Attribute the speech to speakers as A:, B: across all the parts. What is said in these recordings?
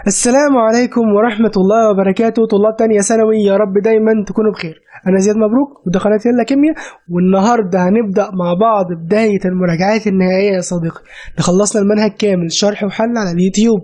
A: السلام عليكم ورحمة الله وبركاته. طلاب تانية ثانوي، يا رب دايما تكونوا بخير. أنا زياد مبروك وده قناة يلا كيمياء، والنهاردة هنبدأ مع بعض بداية المراجعات النهائية يا صديقي. خلصنا المنهج كامل شرح وحل على اليوتيوب.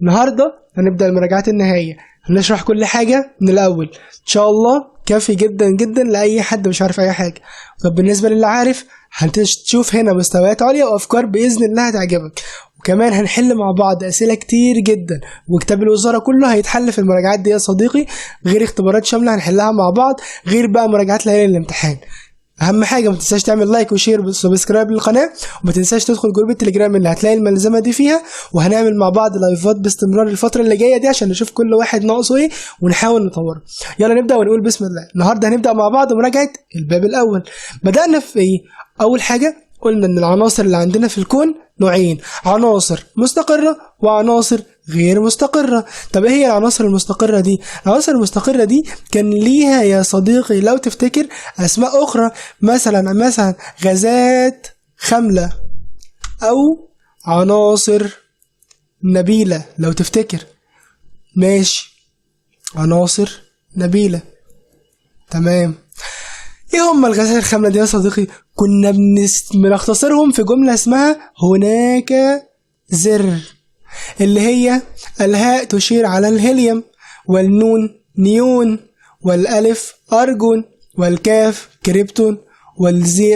A: النهاردة هنبدأ المراجعات النهائية، هنشرح كل حاجة من الأول إن شاء الله. كافي جدا جدا لأي حد مش عارف أي حاجة. طب بالنسبة للي عارف، هتشوف هنا مستويات عليا وأفكار بإذن الله هتعجبك، وكمان هنحل مع بعض أسئلة كتير جدا، وكتاب الوزارة كله هيتحل في المراجعات دي يا صديقي، غير اختبارات شاملة هنحلها مع بعض، غير بقى مراجعات ليالي الامتحان. اهم حاجة ما تنساش تعمل like و share و subscribe للقناة، وما تنساش تدخل group التليجرام اللي هتلاقي الملزمه دي فيها، وهنعمل مع بعض لايفات باستمرار الفترة اللي جاية دي عشان نشوف كل واحد ناقصه ايه ونحاول نطوره. يلا نبدا ونقول بسم الله. النهارده هنبدا مع بعض مراجعه الباب الاول. بدانا في ايه؟ اول حاجة قلنا ان العناصر اللي عندنا في الكون نوعين، عناصر مستقرة وعناصر غير مستقرة. طب ايه هي العناصر المستقرة دي؟ العناصر المستقرة دي كان ليها يا صديقي لو تفتكر اسماء اخرى، مثلا غازات خاملة او عناصر نبيلة لو تفتكر. ماشي، عناصر نبيلة، تمام. ايه هم الغازات الخاملة دي يا صديقي؟ كنا بنختصرهم في جملة اسمها هناك زر، اللي هي الهاء تشير على الهيليوم، والنون نيون، والألف أرجون، والكاف كريبتون،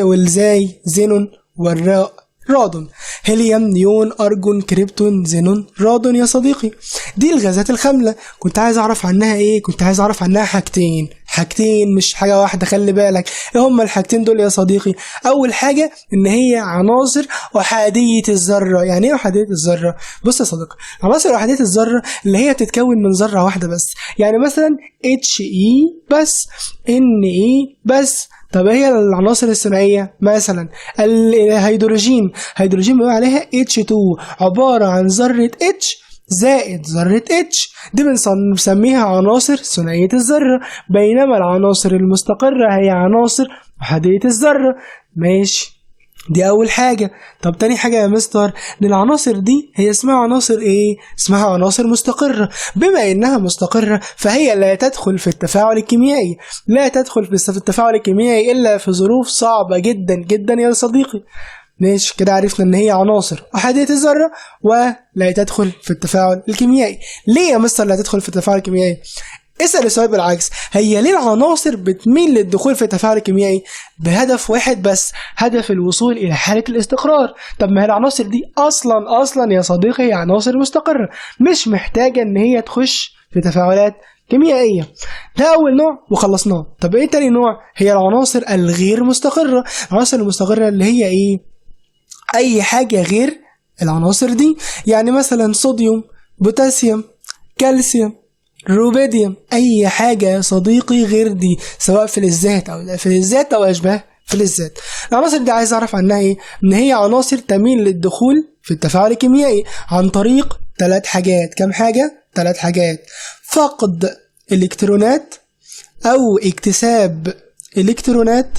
A: والزاي زينون، والراء رادون. هيليوم، نيون، أرجون، كريبتون، زينون، رادون يا صديقي. دي الغازات الخاملة. كنت عايز أعرف عنها إيه؟ كنت عايز أعرف عنها حاجتين مش حاجة واحدة، خلي بالك. إيه هما الحاجتين دول يا صديقي؟ أول حاجة إن هي عناصر أحادية الذرة. يعني إيه أحادية الذرة؟ بص يا صديقي، عناصر أحادية الذرة اللي هي بتتكون من ذرة واحدة بس، يعني مثلا He بس، Na بس. طب هي العناصر الثنائية مثلا الهيدروجين، هيدروجين بنقول عليها H2، عبارة عن ذرة H زائد ذرة H، دي بنسميها عناصر ثنائية الذرة. بينما العناصر المستقرة هي عناصر أحادية الذرة. ماشي، دي أول حاجة. طب تاني حاجة يا مستر، إن العناصر دي هي اسمها عناصر إيه؟ اسمها عناصر مستقرة. بما إنها مستقرة فهي لا تدخل في التفاعل الكيميائي، لا تدخل في التفاعل الكيميائي إلا في ظروف صعبة جدا جدا يا صديقي. ماشي، كده عرفنا إن هي عناصر أحادية الذرة ولا تدخل في التفاعل الكيميائي. ليه يا مستر لا تدخل في التفاعل الكيميائي؟ اسأل السؤال بالعكس، هي ليه العناصر بتميل للدخول في التفاعل الكيميائي؟ بهدف واحد بس، هدف الوصول إلى حالة الاستقرار. طب ما هي العناصر دي أصلا يا صديقي هي عناصر مستقرة، مش محتاجة إن هي تخش في تفاعلات كيميائية. ده أول نوع وخلصناه. طب إيه تاني نوع؟ هي العناصر الغير مستقرة. العناصر المستقرة اللي هي إيه؟ أي حاجة غير العناصر دي، يعني مثلا صوديوم، بوتاسيوم، كالسيوم، روبيديوم، اي حاجة يا صديقي غير دي، سواء فلزات او لا فلزات او اشباه فلزات. العناصر دي عايز اعرف عنها ايه؟ ان هي عناصر تميل للدخول في التفاعل الكيميائي عن طريق 3 حاجات. كم حاجة؟ 3 حاجات: فقد الكترونات، او اكتساب الكترونات،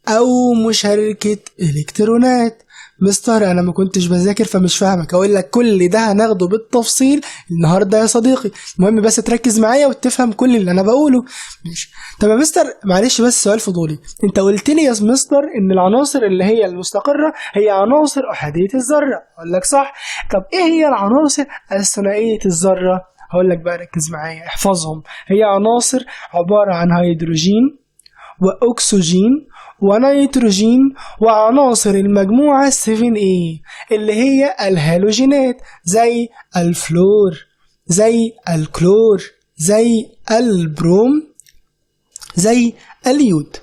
A: او مشاركة الكترونات. مستر انا ما كنتش بذاكر فمش فاهمك، اقول لك كل ده هناخده بالتفصيل النهارده يا صديقي، المهم بس تركز معايا وتفهم كل اللي انا بقوله. ماشي. طب يا مستر معلش بس سؤال فضولي، انت قلت لي يا مستر ان العناصر اللي هي المستقره هي عناصر احادية الذرة، اقول لك صح. طب ايه هي العناصر الثنائية الذرة؟ هقول لك بقى ركز معايا احفظهم. هي عناصر عبارة عن هيدروجين واكسجين ونيتروجين وعناصر المجموعة 7A اللي هي الهالوجينات، زي الفلور، زي الكلور، زي البروم، زي اليود.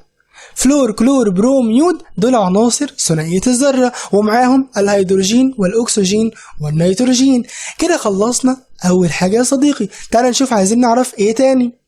A: فلور، كلور، بروم، يود، دول عناصر ثنائية الذرة، ومعاهم الهيدروجين والأكسجين والنيتروجين. كده خلصنا أول حاجة يا صديقي. تعال نشوف عايزين نعرف إيه تاني.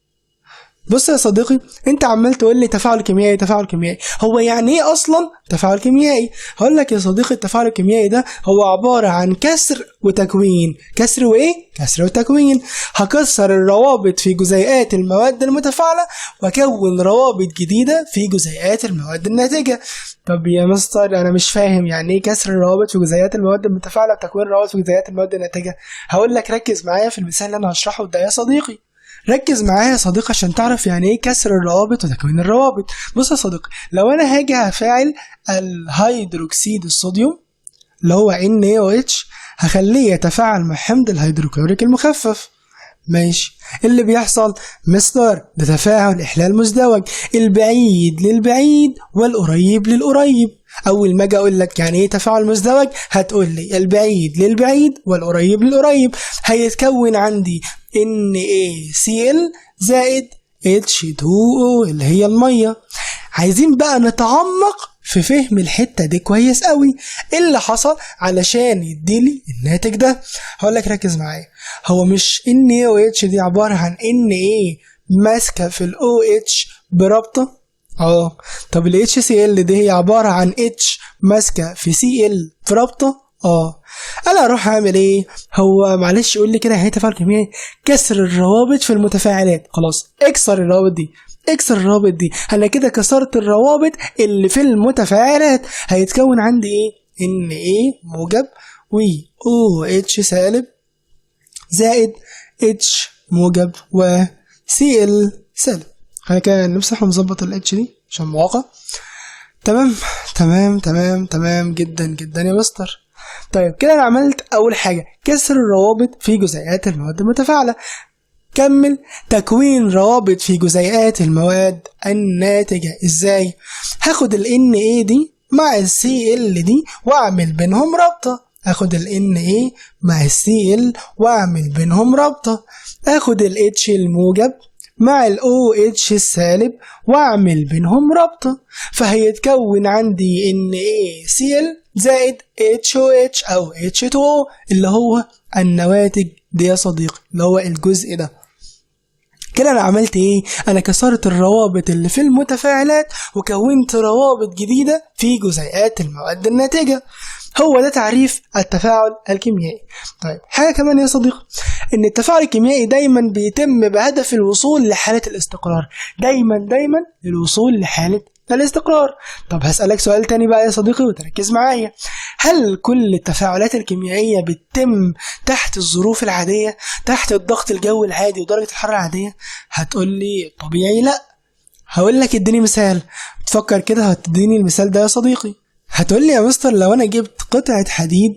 A: بص يا صديقي، انت عمال تقول لي تفاعل كيميائي تفاعل كيميائي، هو يعني ايه اصلا تفاعل كيميائي؟ هقول لك يا صديقي التفاعل الكيميائي ده هو عبارة عن كسر وتكوين. كسر وايه؟ كسر وتكوين. هكسر الروابط في جزيئات المواد المتفاعلة واكون روابط جديدة في جزيئات المواد الناتجة. طب يا مستر انا مش فاهم يعني ايه كسر الروابط في جزيئات المواد المتفاعلة وتكوين روابط في جزيئات المواد الناتجة. هقول لك ركز معايا في المثال اللي انا هشرحه ده يا صديقي. ركز معايا يا صديقي عشان تعرف يعني ايه كسر الروابط وتكوين الروابط. بص يا صديقي، لو انا هاجي هفاعل الهيدروكسيد الصوديوم اللي هو NaOH، هخليه يتفاعل مع حمض الهيدروكلوريك المخفف. ماشي، اللي بيحصل مستر ده تفاعل احلال مزدوج، البعيد للبعيد والقريب للقريب. اول ما اجي اقول لك يعني ايه تفاعل مزدوج هتقول لي البعيد للبعيد والقريب للقريب. هيتكون عندي NaCl زائد H2O اللي هي المية. عايزين بقى نتعمق في فهم الحتة دي كويس قوي، ايه اللي حصل علشان يديلي الناتج ده. هقول لك ركز معايا، هو مش NaOH دي عبارة عن Na ماسكة في ال OH برابطة؟ طب ال HCl دي هي عبارة عن H ماسكة في Cl في رابطة؟ انا اروح اعمل ايه؟ هو معلش يقول لي كده هي تفاعل كيميائي كسر الروابط في المتفاعلات. خلاص اكسر الروابط دي، اكسر الروابط دي. انا كده كسرت الروابط اللي في المتفاعلات. هيتكون عندي ايه؟ Na موجب و OH سالب زائد H موجب و Cl سالب. خلينا كده نمسح ونظبط ال H دي عشان مواقع. تمام تمام تمام تمام جدا جدا يا مستر. طيب كده انا عملت اول حاجة كسر الروابط في جزيئات المواد المتفاعله. كمل تكوين روابط في جزيئات المواد الناتجة. ازاي؟ هاخد ال Na دي مع ال Cl دي واعمل بينهم رابطه. اخد ال Na مع ال Cl واعمل بينهم رابطه. اخد ال H الموجب مع ال OH السالب واعمل بينهم رابطه. فهيتكون عندي NaCl زائد HOH او H2O اللي هو النواتج دي يا صديقي، اللي هو الجزء ده. كده انا عملت ايه؟ انا كسرت الروابط اللي في المتفاعلات وكونت روابط جديدة في جزيئات المواد الناتجة. هو ده تعريف التفاعل الكيميائي. طيب حاجة كمان يا صديقي، ان التفاعل الكيميائي دايما بيتم بهدف الوصول لحالة الاستقرار. دايما دايما الوصول لحالة الاستقرار. طب هسألك سؤال تاني بقى يا صديقي وتركز معايا، هل كل التفاعلات الكيميائية بتتم تحت الظروف العادية، تحت الضغط الجوي العادي ودرجة الحرارة العادية؟ هتقولي طبيعي لا. هقول لك اديني مثال، تفكر كده هتديني المثال ده يا صديقي. هتقولي يا مستر لو انا جبت قطعة حديد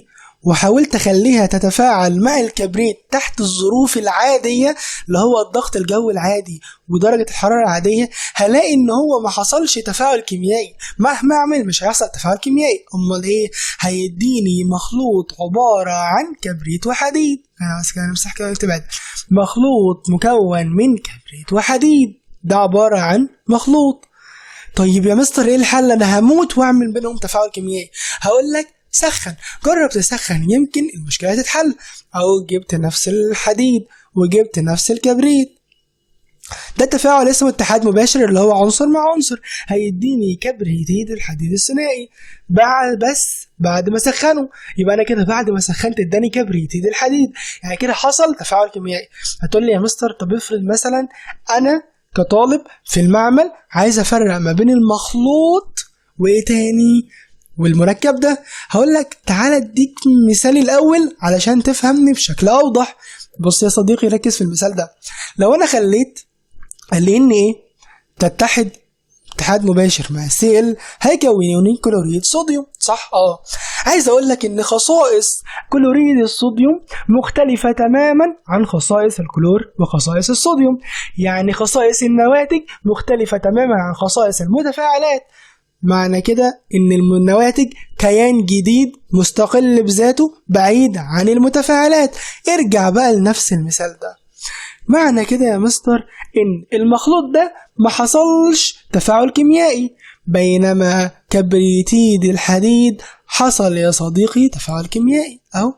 A: وحاولت اخليها تتفاعل مع الكبريت تحت الظروف العادية اللي هو الضغط الجوي العادي ودرجة الحرارة العادية، هلاقي ان هو ما حصلش تفاعل كيميائي. مهما اعمل مش هيحصل تفاعل كيميائي. امال ايه؟ هيديني مخلوط عبارة عن كبريت وحديد. انا بس كده نمسح كده ونكتب عادي، مخلوط مكون من كبريت وحديد، ده عبارة عن مخلوط. طيب يا مستر ايه الحل؟ انا هموت واعمل بينهم تفاعل كيميائي. هقول لك سخن، جرب تسخن يمكن المشكلة تتحل. او جبت نفس الحديد وجبت نفس الكبريت، ده تفاعل اسمه اتحاد مباشر اللي هو عنصر مع عنصر، هيديني كبريتيد الحديد الثنائي بعد بس بعد ما سخنة. يبقى انا كده بعد ما سخنت اداني كبريتيد الحديد، يعني كده حصل تفاعل كيميائي. هتقول لي يا مستر طب افرض مثلا انا كطالب في المعمل عايز افرق ما بين المخلوط وايه تاني والمركب ده، هقول لك تعالى اديك مثالي الاول علشان تفهمني بشكل اوضح. بص يا صديقي ركز في المثال ده، لو انا خليت ال Na تتحد اتحاد مباشر مع Cl هيكونوا كلوريد صوديوم، صح؟ عايز اقول لك ان خصائص كلوريد الصوديوم مختلفة تماما عن خصائص الكلور وخصائص الصوديوم، يعني خصائص النواتج مختلفة تماما عن خصائص المتفاعلات. معنى كده ان النواتج كيان جديد مستقل بذاته بعيد عن المتفاعلات. ارجع بقى لنفس المثال ده، معنى كده يا مستر ان المخلوط ده ما حصلش تفاعل كيميائي، بينما كبريتيد الحديد حصل يا صديقي تفاعل كيميائي. اهو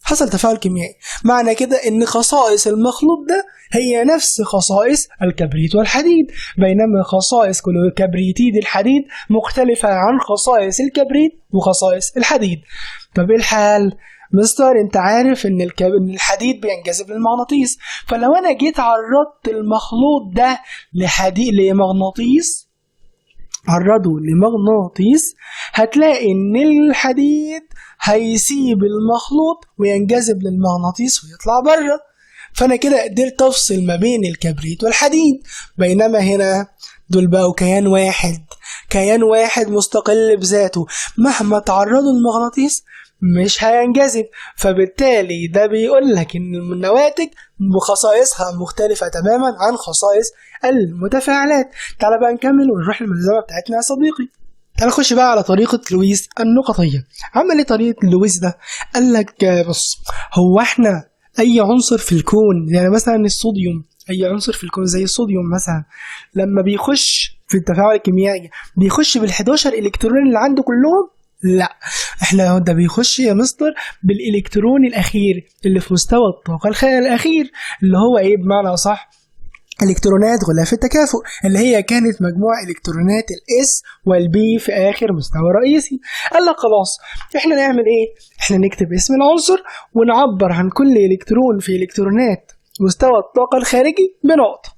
A: حصل تفاعل كيميائي. معنى كده ان خصائص المخلوط ده هي نفس خصائص الكبريت والحديد، بينما خصائص كبريتيد الحديد مختلفة عن خصائص الكبريت وخصائص الحديد. طب ايه الحال؟ مستر انت عارف ان الحديد بينجذب للمغناطيس، فلو انا جيت عرضت المخلوط ده لحديد لمغناطيس، عرضه لمغناطيس، هتلاقي ان الحديد هيسيب المخلوط وينجذب للمغناطيس ويطلع بره. فانا كده قدرت افصل ما بين الكبريت والحديد. بينما هنا دول بقوا كيان واحد، كيان واحد مستقل بذاته، مهما تعرضوا للمغناطيس مش هينجذب. فبالتالي ده بيقول لك ان النواتج بخصائصها مختلفة تماما عن خصائص المتفاعلات. تعال بقى نكمل ونروح للملزمة بتاعتنا يا صديقي. تعال نخش بقى على طريقة لويس النقطية. عمل ايه طريقة لويس ده؟ قال لك بص، هو احنا اي عنصر في الكون، يعني مثلا الصوديوم، اي عنصر في الكون زي الصوديوم مثلا، لما بيخش في التفاعل الكيميائي بيخش بال11 الكترون اللي عنده كلهم؟ لا، احنا ده بيخش يا مستر بالالكترون الاخير اللي في مستوى الطاقة الاخير، اللي هو ايه بمعنى اصح الكترونات غلاف التكافؤ، اللي هي كانت مجموع الكترونات ال s وال p في اخر مستوى رئيسي. قال لك خلاص احنا نعمل ايه؟ احنا نكتب اسم العنصر ونعبر عن كل الكترون في الكترونات مستوى الطاقة الخارجي بنقطة.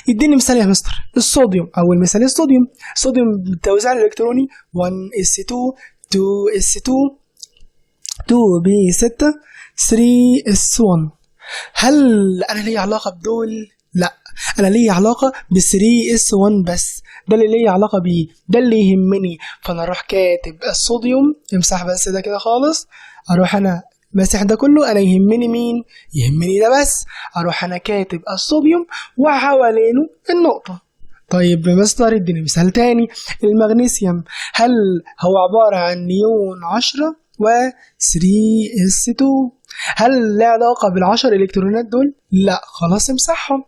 A: اديني مثال يا مستر. الصوديوم، اول مثال الصوديوم، الصوديوم بالتوزيع الالكتروني 1 s 2 2 s 2 2 p 6 3 s 1. هل انا لي علاقة بدول؟ لا، انا لي علاقة ب 3 s 1 بس، ده اللي لي علاقة بيه، ده اللي يهمني. فانا اروح كاتب الصوديوم، امسح بس ده كده خالص، اروح انا مسح ده كله، انا يهمني مين؟ يهمني ده بس. اروح انا كاتب الصوديوم وحوالينه النقطة. طيب مستر اديني مثال تاني. المغنيسيوم، هل هو عبارة عن نيون 10 و 3 s 2؟ هل له علاقة بال10 الكترونات دول؟ لا، خلاص امسحهم،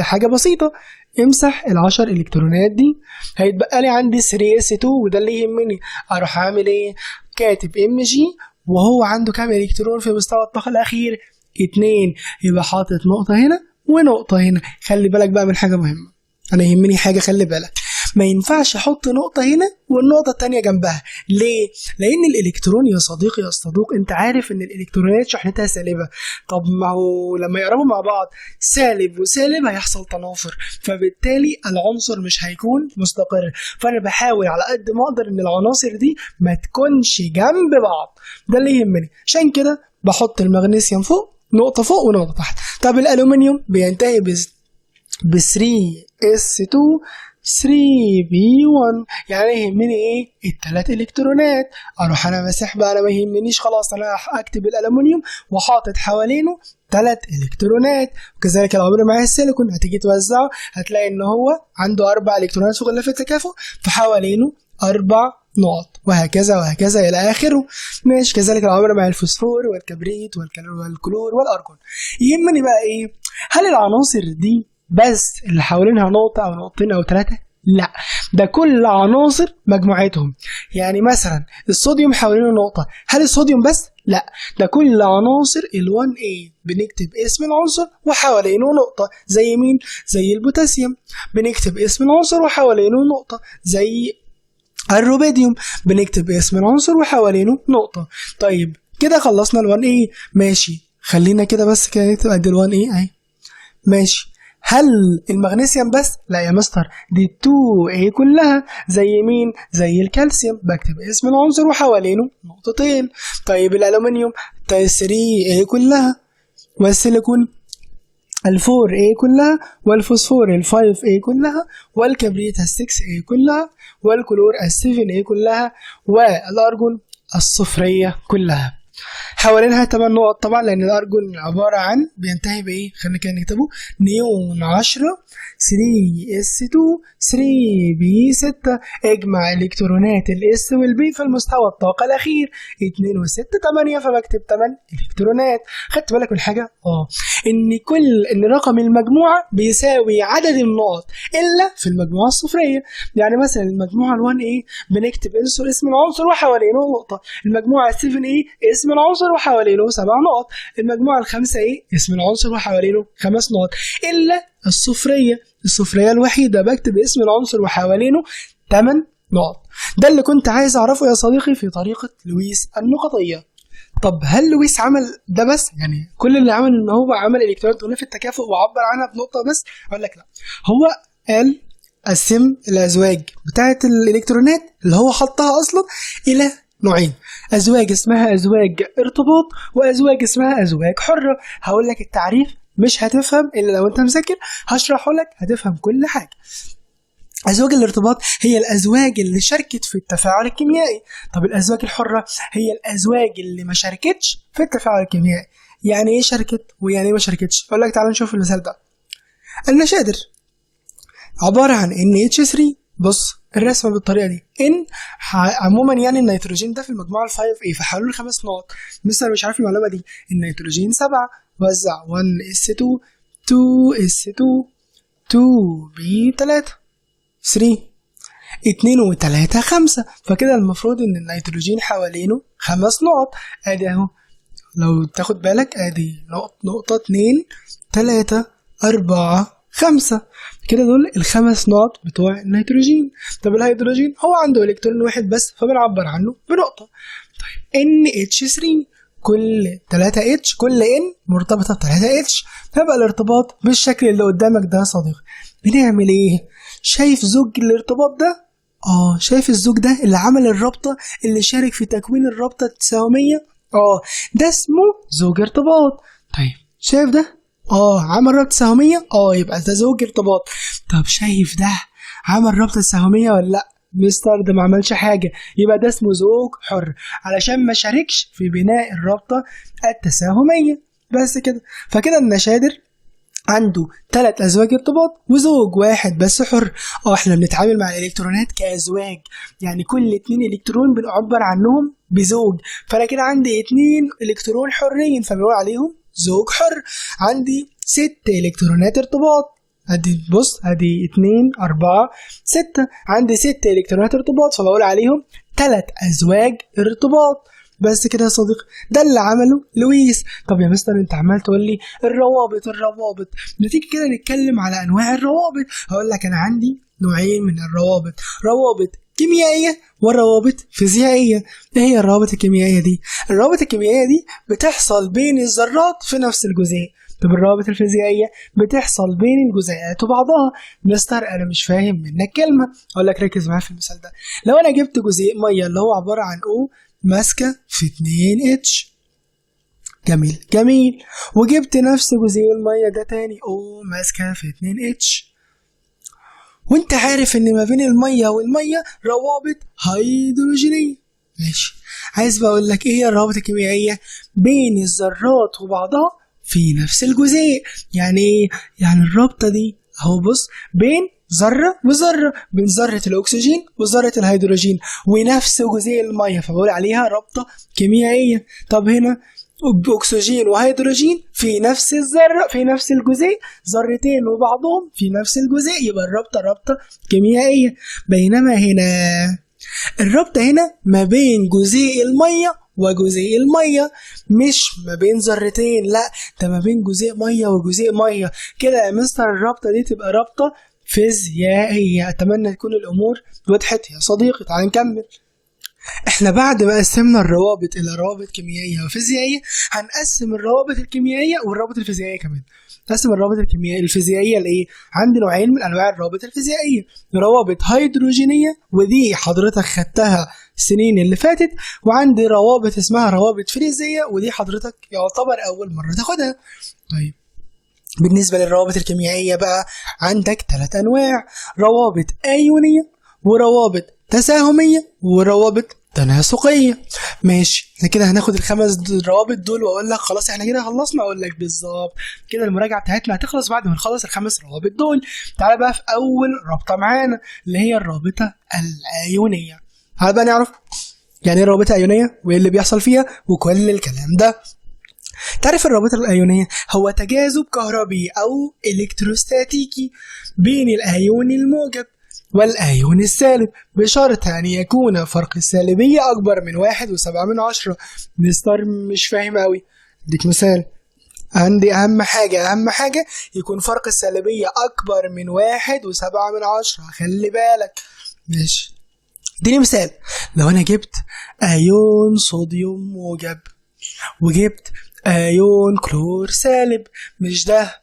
A: حاجة بسيطة، امسح ال10 الكترونات دي، هيتبقى لي عندي 3 s 2 وده اللي يهمني. اروح اعمل ايه؟ كاتب Mg، وهو عنده كام الكترون في مستوى الطاقة الاخير؟ 2، يبقى حاطط نقطة هنا ونقطة هنا. خلي بالك بقى من حاجة مهمة، انا يهمني حاجة، خلي بالك، ما ينفعش احط نقطة هنا والنقطة التانية جنبها. ليه؟ لان الالكترون يا صديقي يا صدوق، انت عارف ان الالكترونات شحنتها سالبه. طب ما هو لما يقربوا مع بعض سالب وسالب هيحصل تنافر، فبالتالي العنصر مش هيكون مستقر. فانا بحاول على قد ما اقدر ان العناصر دي ما تكونش جنب بعض، ده اللي يهمني. عشان كده بحط المغنيسيوم فوق، نقطة فوق ونقطة تحت. طب الالومنيوم بينتهي ب 3 s 2 3 p 1، يعني يهمني ايه؟ الثلاث الكترونات. اروح انا مسح بقى، انا ما يهمنيش خلاص، انا اكتب الالومنيوم وحاطط حوالينه 3 الكترونات. وكذلك الامر مع السيليكون، هتيجي توزعه هتلاقي ان هو عنده 4 الكترونات في غلاف التكافؤ، فحوالينه 4 نقط، وهكذا وهكذا الى اخره. ماشي. كذلك الامر مع الفوسفور والكبريت والكلور والارجون. يهمني بقى ايه؟ هل العناصر دي بس اللي حوالينها نقطة أو نقطتين أو 3؟ لا، ده كل عناصر مجموعتهم. يعني مثلا الصوديوم حوالينه نقطة، هل الصوديوم بس؟ لا، ده كل عناصر ال1A بنكتب اسم العنصر وحوالينه نقطة. زي مين؟ زي البوتاسيوم بنكتب اسم العنصر وحوالينه نقطة. زي الروبيديوم بنكتب اسم العنصر وحوالينه نقطة. طيب كده خلصنا ال1A، ماشي. خلينا كده بس كده نكتب قد ال1A اهي، ماشي. هل المغنيسيوم بس؟ لا يا مستر، دي 2A كلها. زي مين؟ زي الكالسيوم، بكتب اسم العنصر وحوالينه نقطتين. طيب الالومنيوم 3A كلها، والسيليكون 4A كلها، والفوسفور 5A كلها، والكبريت 6A كلها، والكلور 7A كلها، والارجون الصفرية كلها. حوالينها 8 نقط طبعا، لان الارجون عبارة عن بينتهي بايه؟ خلينا كده نكتبه نيون 10 3 s 2 3 p 6. اجمع الكترونات ال s وال p في المستوى الطاقة الاخير 2 و6 8، فبكتب 8 الكترونات. خدت بالك من حاجة؟ ان رقم المجموعة بيساوي عدد النقط الا في المجموعة الصفريه. يعني مثلا المجموعة 1A بنكتب اسم العنصر وحوالينه نقطة، المجموعة 7A اسم اسم العنصر وحوالينه 7 نقط. المجموعة الخامسة ايه؟ اسم العنصر وحوالينه 5 نقط. الا الصفريه، الصفريه الوحيدة بكتب اسم العنصر وحوالينه 8 نقط. ده اللي كنت عايز اعرفه يا صديقي في طريقه لويس النقطيه. طب هل لويس عمل ده بس؟ يعني كل اللي عمل ان هو عمل الكترونات غلاف التكافؤ وعبر عنها بنقطة بس؟ اقول لك لا، هو قال قسم الازواج بتاعه الالكترونات اللي هو حطها اصلا الى نوعين، ازواج اسمها ازواج ارتباط وازواج اسمها ازواج حره. هقول لك التعريف مش هتفهم الا لو انت مذاكر، هشرحه لك هتفهم كل حاجة. أزواج الارتباط هي الأزواج اللي شاركت في التفاعل الكيميائي. طب الأزواج الحرة هي الأزواج اللي ما شاركتش في التفاعل الكيميائي. يعني إيه شاركت ويعني إيه ما شاركتش؟ أقول لك تعال نشوف المثال ده. النشادر عبارة عن NH3. بص الرسمة بالطريقة دي، N عموما يعني النيتروجين ده في المجموعة 5A فحوالي 5 نقط. مثلا مش عارف المعلومة دي، النيتروجين 7 وزع 1s2 2s2 2p3 3 2 و3 5، فكده المفروض ان النيتروجين حوالينه 5 نقط. ادي اهو لو تاخد بالك، ادي نقطة 2 3 4 5، كده دول ال5 نقط بتوع النيتروجين. طب الهيدروجين هو عنده الكترون واحد بس فبنعبر عنه بنقطة. طيب NH3 كل 3 H، كل N مرتبطة ب 3 H، فبقى الارتباط بالشكل اللي قدامك ده يا صديقي. بنعمل ايه؟ شايف زوج الارتباط ده؟ شايف الزوج ده اللي عمل الرابطة، اللي شارك في تكوين الرابطة التساهمية؟ ده اسمه زوج ارتباط. طيب شايف ده؟ عمل رابطة تساهمية؟ يبقى ده زوج ارتباط. طب شايف ده عمل رابطة تساهمية ولا لا؟ مستر ده ما عملش حاجة، يبقى ده اسمه زوج حر علشان ما شاركش في بناء الرابطة التساهمية. بس كده. فكده النشادر عنده 3 أزواج ارتباط وزوج واحد بس حر. احنا بنتعامل مع الالكترونات كأزواج، يعني كل 2 الكترون بنعبر عنهم بزوج، فانا كده عندي 2 الكترون حرين فبنقول عليهم زوج حر. عندي 6 الكترونات ارتباط، ادي بص ادي 2 4 6، عندي 6 الكترونات ارتباط فبقول عليهم 3 أزواج ارتباط. بس كده يا صديقي، ده اللي عمله لويس. طب يا مستر انت عمال تقول لي الروابط الروابط، ما تيجي كده نتكلم على انواع الروابط. هقول لك انا عندي نوعين من الروابط، روابط كيميائية وروابط فيزيائية. ايه هي الروابط الكيميائية دي؟ الروابط الكيميائية دي بتحصل بين الذرات في نفس الجزيء. طب الروابط الفيزيائية بتحصل بين الجزيئات وبعضها. مستر انا مش فاهم منك كلمة. اقول لك ركز معايا في المثال ده. لو انا جبت جزيء مية اللي هو عبارة عن O ماسكه في 2 H، جميل جميل، وجبت نفس جزيء المية ده تاني O ماسكه في 2 H، وانت عارف ان ما بين المية والمية روابط هيدروجينيه. ماشي، عايز بقى اقول لك ايه هي الروابط الكيميائية؟ بين الذرات وبعضها في نفس الجزيء. يعني ايه؟ يعني الرابطة دي اهو بص، بين ذرة وذرة، بين ذرة الأكسجين وذرة الهيدروجين ونفس جزيء المية، فبقول عليها رابطة كيميائية. طب هنا أكسجين وهيدروجين في نفس الذرة في نفس الجزيء، ذرتين وبعضهم في نفس الجزيء، يبقى الرابطة رابطة كيميائية. بينما هنا الرابطة هنا ما بين جزيء المية وجزيء المية، مش ما بين ذرتين، لا ده ما بين جزيء مية وجزيء مية. كده يا مستر الرابطة دي تبقى رابطة فيزيائية. أتمنى تكون الأمور وضحت يا صديقي. تعال نكمل. احنا بعد ما قسمنا الروابط إلى روابط كيميائية وفيزيائية، هنقسم الروابط الكيميائية والروابط الفيزيائية كمان. نقسم الروابط الكيميائية الفيزيائية لإيه؟ عندي نوعين من أنواع الروابط الفيزيائية، روابط هيدروجينية ودي حضرتك خدتها السنين اللي فاتت، وعندي روابط اسمها روابط فلزية ودي حضرتك يعتبر أول مرة تاخدها. طيب بالنسبة للروابط الكيميائية بقى عندك 3 أنواع، روابط أيونية وروابط تساهمية وروابط تناسقية. ماشي، احنا كده هناخد ال5 روابط دول واقول لك خلاص احنا كده خلصنا. اقول لك بالظبط كده المراجعة بتاعتنا هتخلص بعد ما نخلص ال5 روابط دول. تعالى بقى في أول رابطة معانا اللي هي الرابطة الأيونية. تعالى بقى نعرف يعني ايه الرابطة الأيونية وايه اللي بيحصل فيها وكل الكلام ده. تعرف الرابطة الأيونية هو تجاذب كهربي أو إلكتروستاتيكي بين الأيون الموجب والأيون السالب، بشرط أن يكون فرق السالبية أكبر من 1.7. مستر مش فاهم أوي، أديك مثال. عندي أهم حاجة يكون فرق السالبية أكبر من 1.7، خلي بالك. ماشي، اديني مثال. لو أنا جبت أيون صوديوم موجب وجبت أيون كلور سالب، مش ده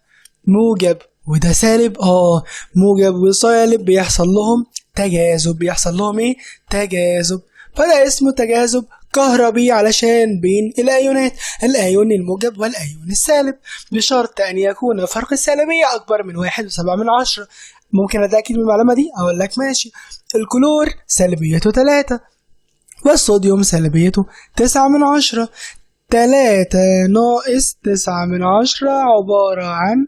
A: موجب وده سالب؟ موجب وسالب بيحصل لهم تجاذب. بيحصل لهم ايه؟ تجاذب. فده اسمه تجاذب كهربي علشان بين الايونات، الايون الموجب والايون السالب، بشرط ان يكون فرق السالبيه اكبر من 1.7. ممكن اتاكد من المعلومة دي؟ اقول لك ماشي. الكلور سالبيته 3 والصوديوم سالبيته 9. 3 ناقص 9 عبارة عن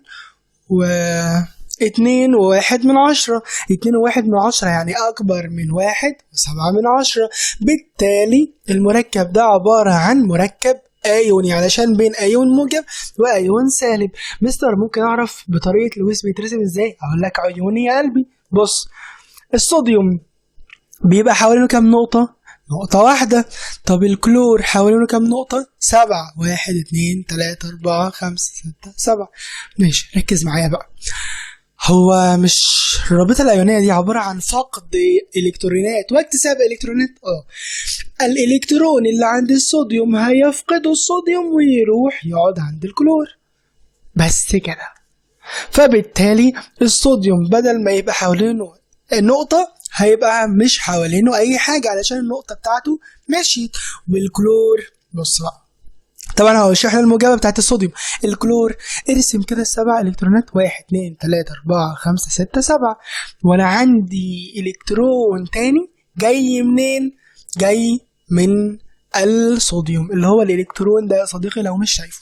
A: 2.1. 2.1 يعني أكبر من 1.7. بالتالي المركب ده عبارة عن مركب أيوني علشان بين أيون موجب وأيون سالب. مستر ممكن أعرف بطريقة لويس بيترسم إزاي؟ أقول لك عيوني يا قلبي. بص، الصوديوم بيبقى حوالينه كام نقطة؟ نقطة واحدة. طب الكلور حوالينه كام نقطة؟ 7. 1 2 3 4 5 6 7. ماشي، ركز معايا بقى. هو مش الرابطة الأيونية دي عبارة عن فقد إلكترونات واكتساب إلكترونات؟ الإلكترون اللي عند الصوديوم هيفقده الصوديوم ويروح يقعد عند الكلور، بس كده. فبالتالي الصوديوم بدل ما يبقى حوالينه نقطة هيبقى مش حوالينه أي حاجة علشان النقطة بتاعته مشيت. والكلور بص بقى، طبعا هو الشحنة الموجبة بتاعت الصوديوم. الكلور ارسم كده 7 إلكترونات، 1 2 3 4 5 6 7، وأنا عندي إلكترون تاني جاي منين؟ جاي من الصوديوم اللي هو الإلكترون ده يا صديقي لو مش شايفه.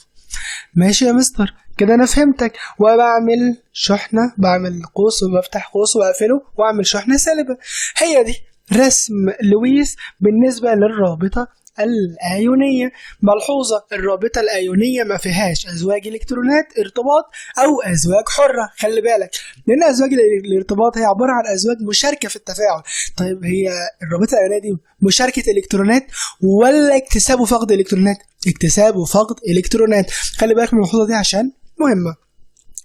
A: ماشي يا مستر، كده أنا فهمتك. وبعمل شحنة، بعمل قوس وبفتح قوس وأقفله وأعمل شحنة سالبة. هي دي رسم لويس بالنسبة للرابطة الأيونية. ملحوظة، الرابطة الأيونية ما فيهاش أزواج إلكترونات ارتباط أو أزواج حرة، خلي بالك، لأن أزواج الارتباط هي عبارة عن أزواج مشاركة في التفاعل. طيب هي الرابطة الأيونية دي مشاركة إلكترونات ولا اكتساب وفقد إلكترونات؟ اكتساب وفقد إلكترونات. خلي بالك من الملحوظة دي عشان مهمة.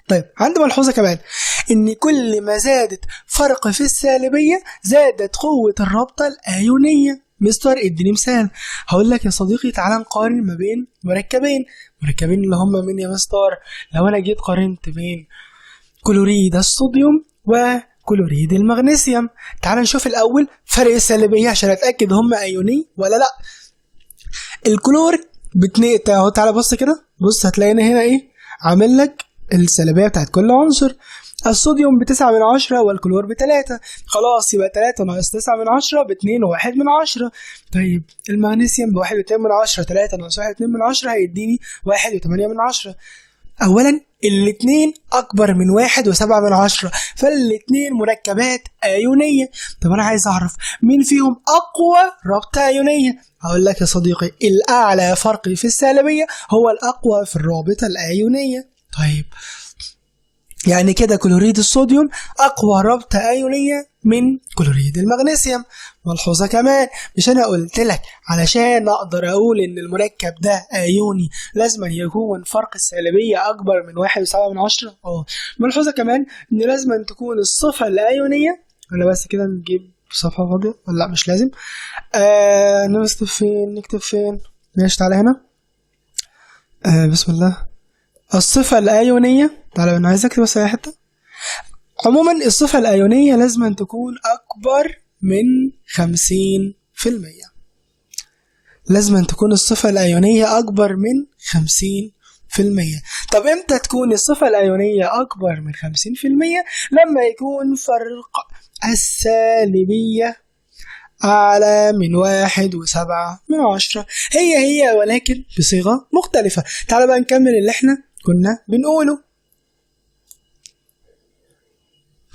A: طيب عندي ملحوظة كمان، إن كل ما زادت فرق في السالبية زادت قوة الرابطة الأيونية. مستر اديني مثال. هقول لك يا صديقي تعالى نقارن ما بين مركبين اللي هم مين يا مستر؟ لو انا جيت قارنت بين كلوريد الصوديوم وكلوريد المغنيسيوم، تعالى نشوف الاول فرق السالبيه عشان اتاكد هم ايوني ولا لا. الكلور باتنين، اهو تعالى بص كده، بص هتلاقينا هنا ايه عامل لك السالبيه بتاعت كل عنصر. الصوديوم ب9/10 والكلور ب3، خلاص يبقى 3 ناقص 9/10 ب2.1. طيب المغنيسيوم ب1.2، 3 ناقص 1.2 هيديني 1.8. أولا الاتنين أكبر من 1.7، فالاتنين مركبات أيونية. طب أنا عايز أعرف مين فيهم أقوى رابطة أيونية؟ هقول لك يا صديقي الأعلى فرق في السالبية هو الأقوى في الرابطة الأيونية. طيب يعني كده كلوريد الصوديوم أقوى رابطة أيونية من كلوريد المغنيسيوم. ملحوظة كمان، مش أنا قلت لك علشان أقدر أقول إن المركب ده أيوني لازم يكون فرق السالبية أكبر من 1.7؟ ملحوظة كمان إن لازم تكون الصفة الأيونية، ولا بس كده نجيب صفحة فاضية ولا لا مش لازم. نكتب فين؟ نكتب فين؟ ماشي تعالى هنا. بسم الله. الصفة الأيونية، تعالى أنا عايز أكتب بس أي حتة. عموما الصفة الأيونية لازم تكون أكبر من 50%. لازم تكون الصفة الأيونية أكبر من 50%. طب إمتى تكون الصفة الأيونية أكبر من 50%؟ لما يكون فرق السالبية أعلى من 1.7. هي هي ولكن بصيغة مختلفة. تعالى بقى نكمل اللي احنا كنا بنقوله.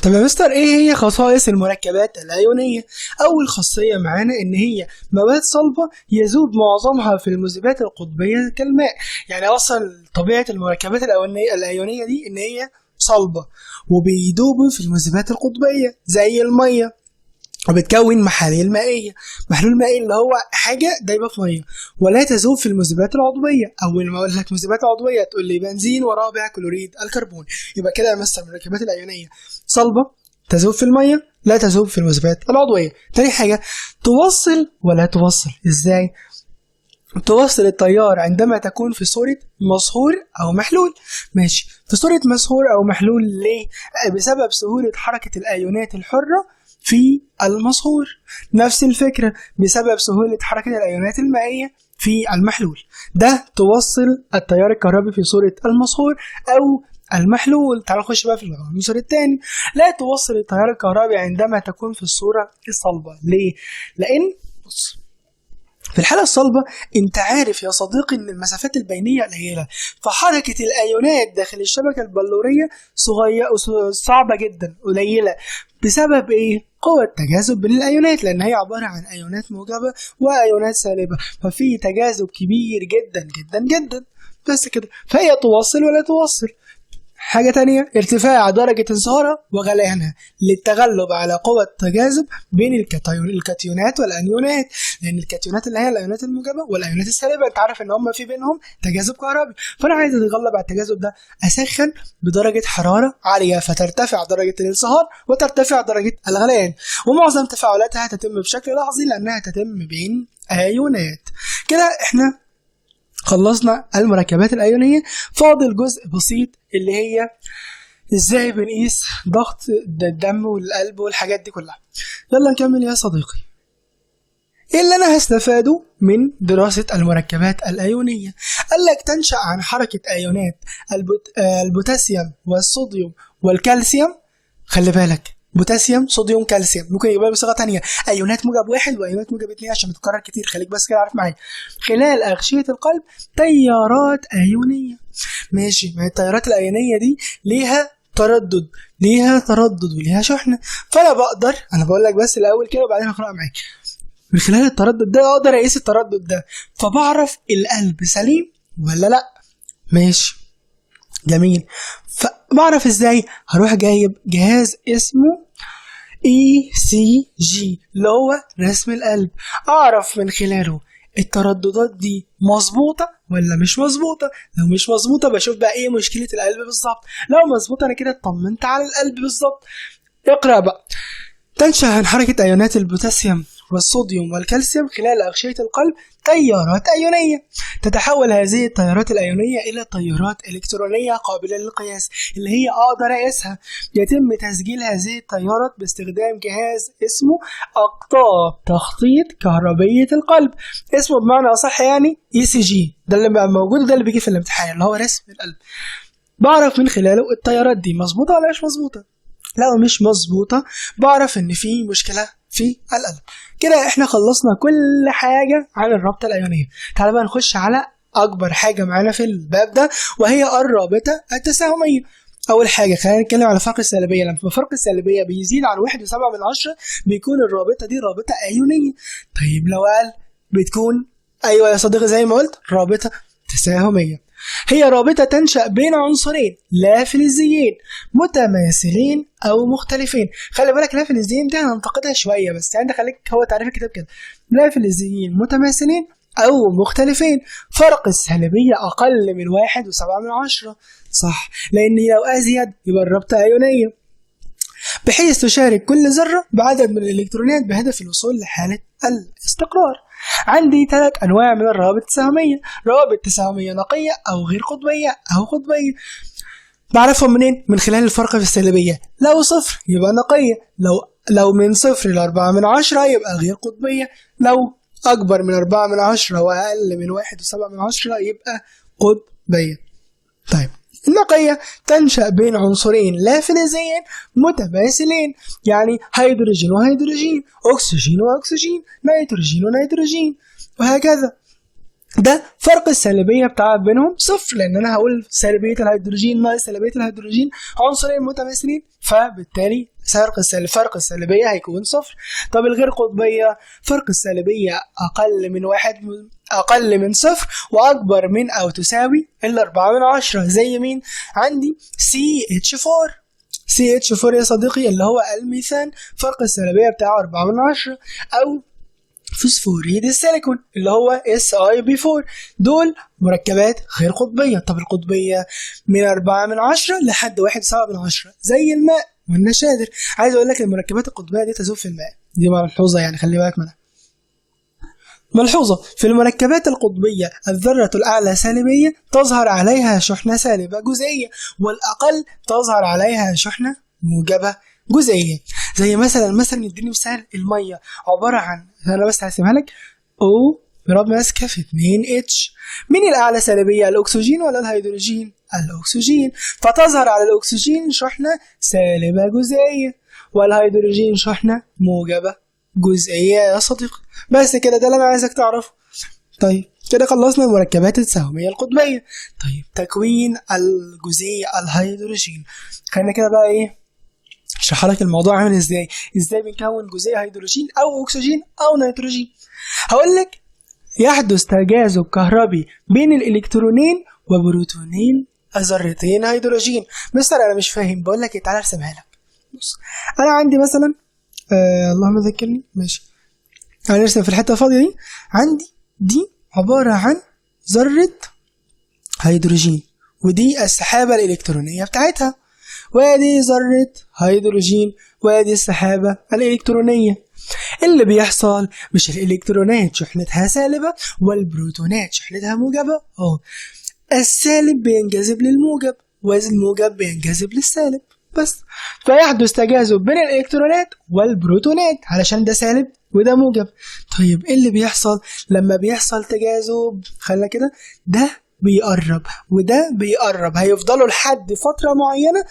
A: طب يا مستر ايه هي خصائص المركبات الايونيه؟ اول خاصية معانا ان هي مواد صلبه يذوب معظمها في المذيبات القطبيه كالماء. يعني اصلا طبيعة المركبات الايونيه دي ان هي صلبه وبيدوبوا في المذيبات القطبيه زي المية، وبتكون محاليل مائية، محلول مائي اللي هو حاجة دايبه في مية، ولا تذوب في المذيبات العضوية. اول ما اقول لك مذيبات عضوية تقول لي بنزين ورابع كلوريد الكربون. يبقى كده يا مستر المركبات الايونيه صلبه، تذوب في المية، لا تذوب في المذيبات العضوية. تاني حاجة توصل ولا توصل. ازاي؟ توصل التيار عندما تكون في صورة مصهور أو محلول. ماشي، في صورة مصهور أو محلول ليه؟ بسبب سهولة حركة الأيونات الحرة في المصهور. نفس الفكرة بسبب سهولة حركة الأيونات المائية في المحلول. ده توصل التيار الكهربي في صورة المصهور أو المحلول. تعالوا نخش بقى في العنصر الثاني. لا توصل التيار الكهربي عندما تكون في الصورة الصلبة. ليه؟ لأن بص، في الحالة الصلبة انت عارف يا صديقي ان المسافات البينية قليلة، فحركة الايونات داخل الشبكة البلورية صغيرة صعبة جدا قليلة، بسبب ايه؟ قوة التجاذب بين الايونات، لان هي عبارة عن ايونات موجبة وايونات سالبة، ففي تجاذب كبير جدا جدا جدا. بس كده، فهي توصل ولا توصل. حاجة تانية، ارتفاع درجة انصهارها وغليانها للتغلب على قوة التجاذب بين الكاتيونات والأنيونات، لأن الكاتيونات اللي هي الأيونات الموجبة والأيونات السالبة أنت عارف إن هم في بينهم تجاذب كهربي، فأنا عايز أتغلب على التجاذب ده، أسخن بدرجة حرارة عالية فترتفع درجة الانصهار وترتفع درجة الغليان، ومعظم تفاعلاتها تتم بشكل لحظي لأنها تتم بين أيونات. كده إحنا خلصنا المركبات الأيونية، فاضل جزء بسيط اللي هي ازاي بنقيس ضغط الدم والقلب والحاجات دي كلها. يلا نكمل يا صديقي. ايه اللي انا هستفاده من دراسة المركبات الأيونية؟ قال لك تنشأ عن حركة أيونات البوتاسيوم والصوديوم والكالسيوم. خلي بالك، بوتاسيوم صوديوم كالسيوم، ممكن يبقى بصيغة ثانية ايونات موجب 1 وايونات موجب 2 عشان بتتكرر كتير، خليك بس كده عارف معايا. خلال اغشيه القلب تيارات ايونيه. ماشي، ما التيارات الايونيه دي ليها تردد، ليها تردد وليها شحنه، فانا بقدر، انا بقول لك بس الاول كده وبعدين هقرا معاك. من خلال التردد ده اقدر اقيس التردد ده، فبعرف القلب سليم ولا لا. ماشي، جميل. فبعرف ازاي؟ هروح جايب جهاز اسمه ECG اللي هو رسم القلب، اعرف من خلاله الترددات دي مظبوطة ولا مش مظبوطة. لو مش مظبوطة بشوف بقى ايه مشكلة القلب بالظبط، لو مظبوطة انا كده اطمنت على القلب بالظبط. اقرا بقى. تنشأ عن حركة ايونات البوتاسيوم والصوديوم والكالسيوم خلال أغشية القلب تيارات أيونية. تتحول هذه التيارات الأيونية إلى تيارات إلكترونية قابلة للقياس اللي هي أقدر أقيسها. يتم تسجيل هذه التيارات باستخدام جهاز اسمه أقطاب تخطيط كهربية القلب، اسمه بمعنى أصح يعني ECG، ده اللي بقى موجود، ده اللي بيجي في الامتحان اللي هو رسم القلب. بعرف من خلاله التيارات دي مظبوطة ولا مش مظبوطة. لو مش مظبوطة بعرف إن في مشكلة في القلب. كده احنا خلصنا كل حاجة عن الرابطة الأيونية. تعال بقى نخش على أكبر حاجة معانا في الباب ده، وهي الرابطة التساهمية. أول حاجة خلينا نتكلم على فرق السالبية. لما فرق السالبية بيزيد عن 1.7 بيكون الرابطة دي رابطة أيونية. طيب لو قال بتكون، أيوة يا صديقي زي ما قلت، رابطة تساهمية. هي رابطة تنشأ بين عنصرين لا فلزيين متماثلين أو مختلفين. خلي بالك لا فلزيين دي هننتقدها شوية، بس يعني خليك هو تعريف الكتاب كده، لا فلزيين متماثلين أو مختلفين، فرق السالبية أقل من 1.7، صح، لأن لو أزيد يبقى الرابطة أيونية، بحيث تشارك كل ذرة بعدد من الإلكترونات بهدف الوصول لحالة الاستقرار. عندي 3 أنواع من الروابط التساهمية، روابط تساهمية نقية أو غير قطبية أو قطبية. بعرفهم منين؟ من خلال الفرق في السالبية. لو 0 يبقى نقية، لو من 0 ل 4 يبقى غير قطبية، لو أكبر من 4 وأقل من 1.7 يبقى قطبية. طيب النقية تنشأ بين عنصرين لا فلزيين متماثلين، يعني هيدروجين وهيدروجين، أكسجين وأكسجين، نيتروجين ونيتروجين، وهكذا. ده فرق السالبية بتاع بينهم 0، لأن أنا هقول سالبية الهيدروجين ناقص سالبية الهيدروجين، عنصرين متماثلين، فبالتالي فرق السالبية هيكون صفر. طب الغير قطبية فرق السالبية أقل من واحد، أقل من صفر وأكبر من أو تساوي 4/10. زي مين؟ عندي CH4، CH4 يا صديقي اللي هو الميثان، فرق السالبية بتاعه 4/10، أو فوسفوريد السيليكون اللي هو SiB4. دول مركبات غير قطبية. طب القطبية من 4/10 لحد 1.7 زي الماء والنشادر. عايز اقول لك المركبات القطبية دي تذوب في الماء، دي ملحوظة يعني خلي بالك منها. ملحوظة في المركبات القطبية الذرة الأعلى سالبية تظهر عليها شحنة سالبة جزئية، والأقل تظهر عليها شحنة موجبة جزئية. زي مثلا نديني مثال المية عبارة عن، أنا بس هسيبها لك، O ضرب ماسكة في 2 H. مين الأعلى سالبية، الأكسجين ولا الهيدروجين؟ الأكسجين، فتظهر على الأكسجين شحنة سالبة جزئية، والهيدروجين شحنة موجبة جزئية يا صديقي. بس كده، ده اللي أنا عايزك تعرفه. طيب كده خلصنا المركبات التساهمية القطبية. طيب تكوين الجزيء الهيدروجين، خلينا كده بقى إيه اشرح لك الموضوع عامل ازاي، ازاي بنكون جزيء هيدروجين او اكسجين او نيتروجين. هقول لك يحدث تجاذب كهربي بين الالكترونين وبروتونين ذرتين هيدروجين. مستر انا مش فاهم، بقول لك تعالى ارسمها لك. بص انا عندي مثلا اللهم ذكرني، ماشي، هنرسم في الحتة الفاضيه دي. عندي دي عبارة عن ذره هيدروجين، ودي السحابة الالكترونية بتاعتها، وادي ذرة هيدروجين، وادي السحابة الإلكترونية. اللي بيحصل مش الإلكترونات شحنتها سالبة والبروتونات شحنتها موجبة، السالب بينجذب للموجب والموجب بينجذب للسالب بس، فيحدث تجاذب بين الإلكترونات والبروتونات علشان ده سالب وده موجب. طيب ايه اللي بيحصل لما بيحصل تجاذب؟ خلينا كده، ده بيقرب وده بيقرب، هيفضلوا لحد فترة معينة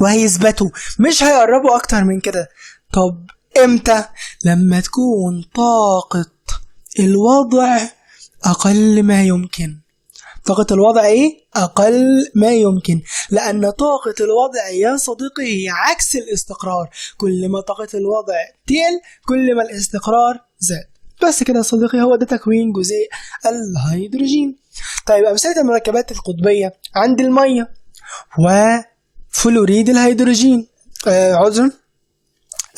A: وهيثبتوا، مش هيقربوا أكتر من كده. طب إمتى؟ لما تكون طاقة الوضع أقل ما يمكن. طاقة الوضع إيه؟ أقل ما يمكن، لأن طاقة الوضع يا صديقي هي عكس الاستقرار، كل ما طاقة الوضع تقل كل ما الاستقرار زاد. بس كده يا صديقي، هو ده تكوين جزيء الهيدروجين. طيب أمثلة المركبات القطبية عند المية وفلوريد الهيدروجين، عذرا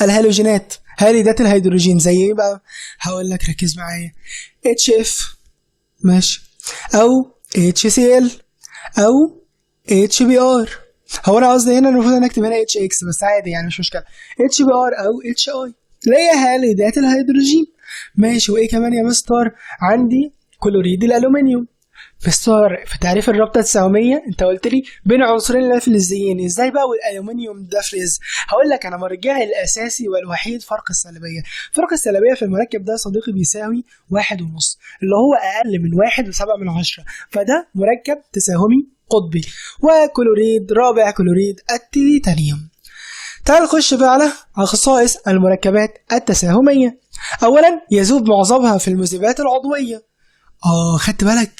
A: الهالوجينات، هاليدات الهيدروجين. زي ايه بقى؟ هقول لك ركز معايا، HF ماشي، او HCl او HBr. هو انا قصدي هنا المفروض انا اكتب هنا HX بس عادي يعني مش مشكلة، HBr او HI اللي هي هاليدات الهيدروجين. ماشي، وايه كمان يا مستر؟ عندي كلوريد الالومنيوم. مستر في تعريف الرابطة التساهميه انت قلت لي بين عنصرين لا فلزيين، ازاي بقى والالومنيوم ده فلز؟ هقول لك انا مرجعي الاساسي والوحيد فرق السلبية. فرق السلبية في المركب ده يا صديقي بيساوي 1.5، اللي هو اقل من 1.7، فده مركب تساهمي قطبي. وكلوريد رابع كلوريد التيتانيوم. تعال نخش بقى على خصائص المركبات التساهميه. اولا يذوب معظمها في المذيبات العضوية. خدت بالك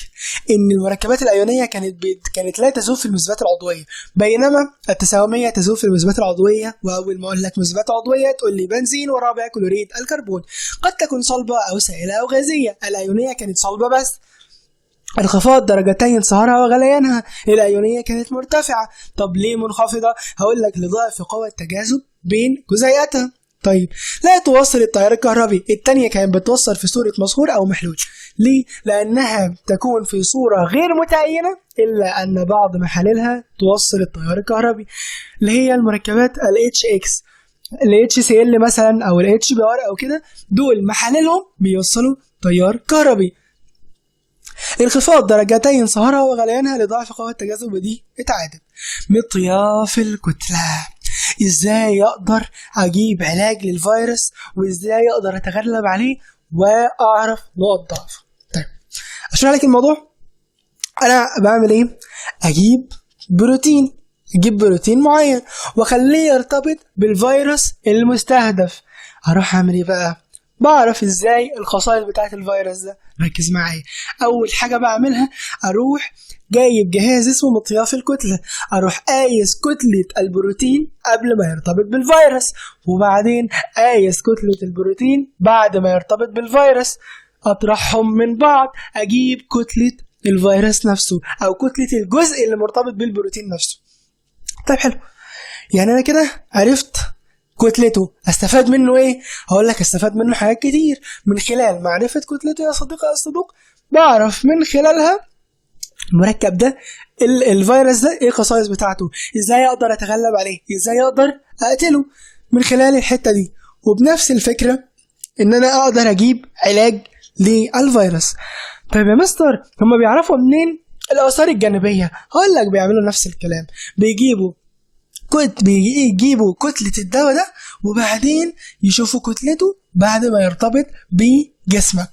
A: ان المركبات الايونيه كانت لا تذوب في المذيبات العضوية، بينما التساهميه تذوب في المذيبات العضوية. واول ما اقول لك مذيبات عضوية تقول لي بنزين ورابع كلوريد الكربون. قد تكون صلبه او سائله او غازية. الايونيه كانت صلبه بس. انخفاض درجتين انصهارها وغليانها، الايونيه كانت مرتفعة. طب ليه منخفضة؟ هقول لك لضعف قوة التجاذب بين جزيئاتها. طيب لا توصل التيار الكهربي، التانية كانت بتوصل في صورة مصهور أو محلول. ليه؟ لأنها تكون في صورة غير متعينة، إلا أن بعض محاليلها توصل التيار الكهربي، اللي هي المركبات ال HX، ال HCl مثلا أو ال HBr أو كده، دول محاليلهم بيوصلوا تيار كهربي. انخفاض درجتين انصهارها وغليانها لضعف قوة التجاذب، ودي اتعادل. مطياف الكتلة، ازاي اقدر اجيب علاج للفيروس وازاي اقدر اتغلب عليه واعرف نقط ضعفه. طيب اشرح لك الموضوع. انا بعمل ايه؟ اجيب بروتين، اجيب بروتين معين واخليه يرتبط بالفيروس المستهدف. اروح اعمل ايه بقى؟ بعرف ازاي الخصائص بتاعه الفيروس ده؟ ركز معايا. اول حاجة بعملها اروح جايب جهاز اسمه مطياف الكتلة، اروح قايس كتلة البروتين قبل ما يرتبط بالفيروس، وبعدين قايس كتلة البروتين بعد ما يرتبط بالفيروس، اطرحهم من بعض اجيب كتلة الفيروس نفسه او كتلة الجزء اللي مرتبط بالبروتين نفسه. طيب حلو، يعني انا كده عرفت كتلته، استفاد منه ايه؟ هقول لك استفاد منه حاجات كتير. من خلال معرفة كتلته يا صديقي الصدوق بعرف من خلالها المركب ده الفيروس ده ايه الخصائص بتاعته، ازاي اقدر اتغلب عليه، ازاي اقدر اقتله من خلال الحتة دي. وبنفس الفكرة ان انا اقدر اجيب علاج للفيروس. طيب يا مستر هما بيعرفوا منين الاثار الجانبية؟ هقول لك بيعملوا نفس الكلام، بيجيبوا كتلة الدواء ده وبعدين يشوفوا كتلته بعد ما يرتبط بجسمك،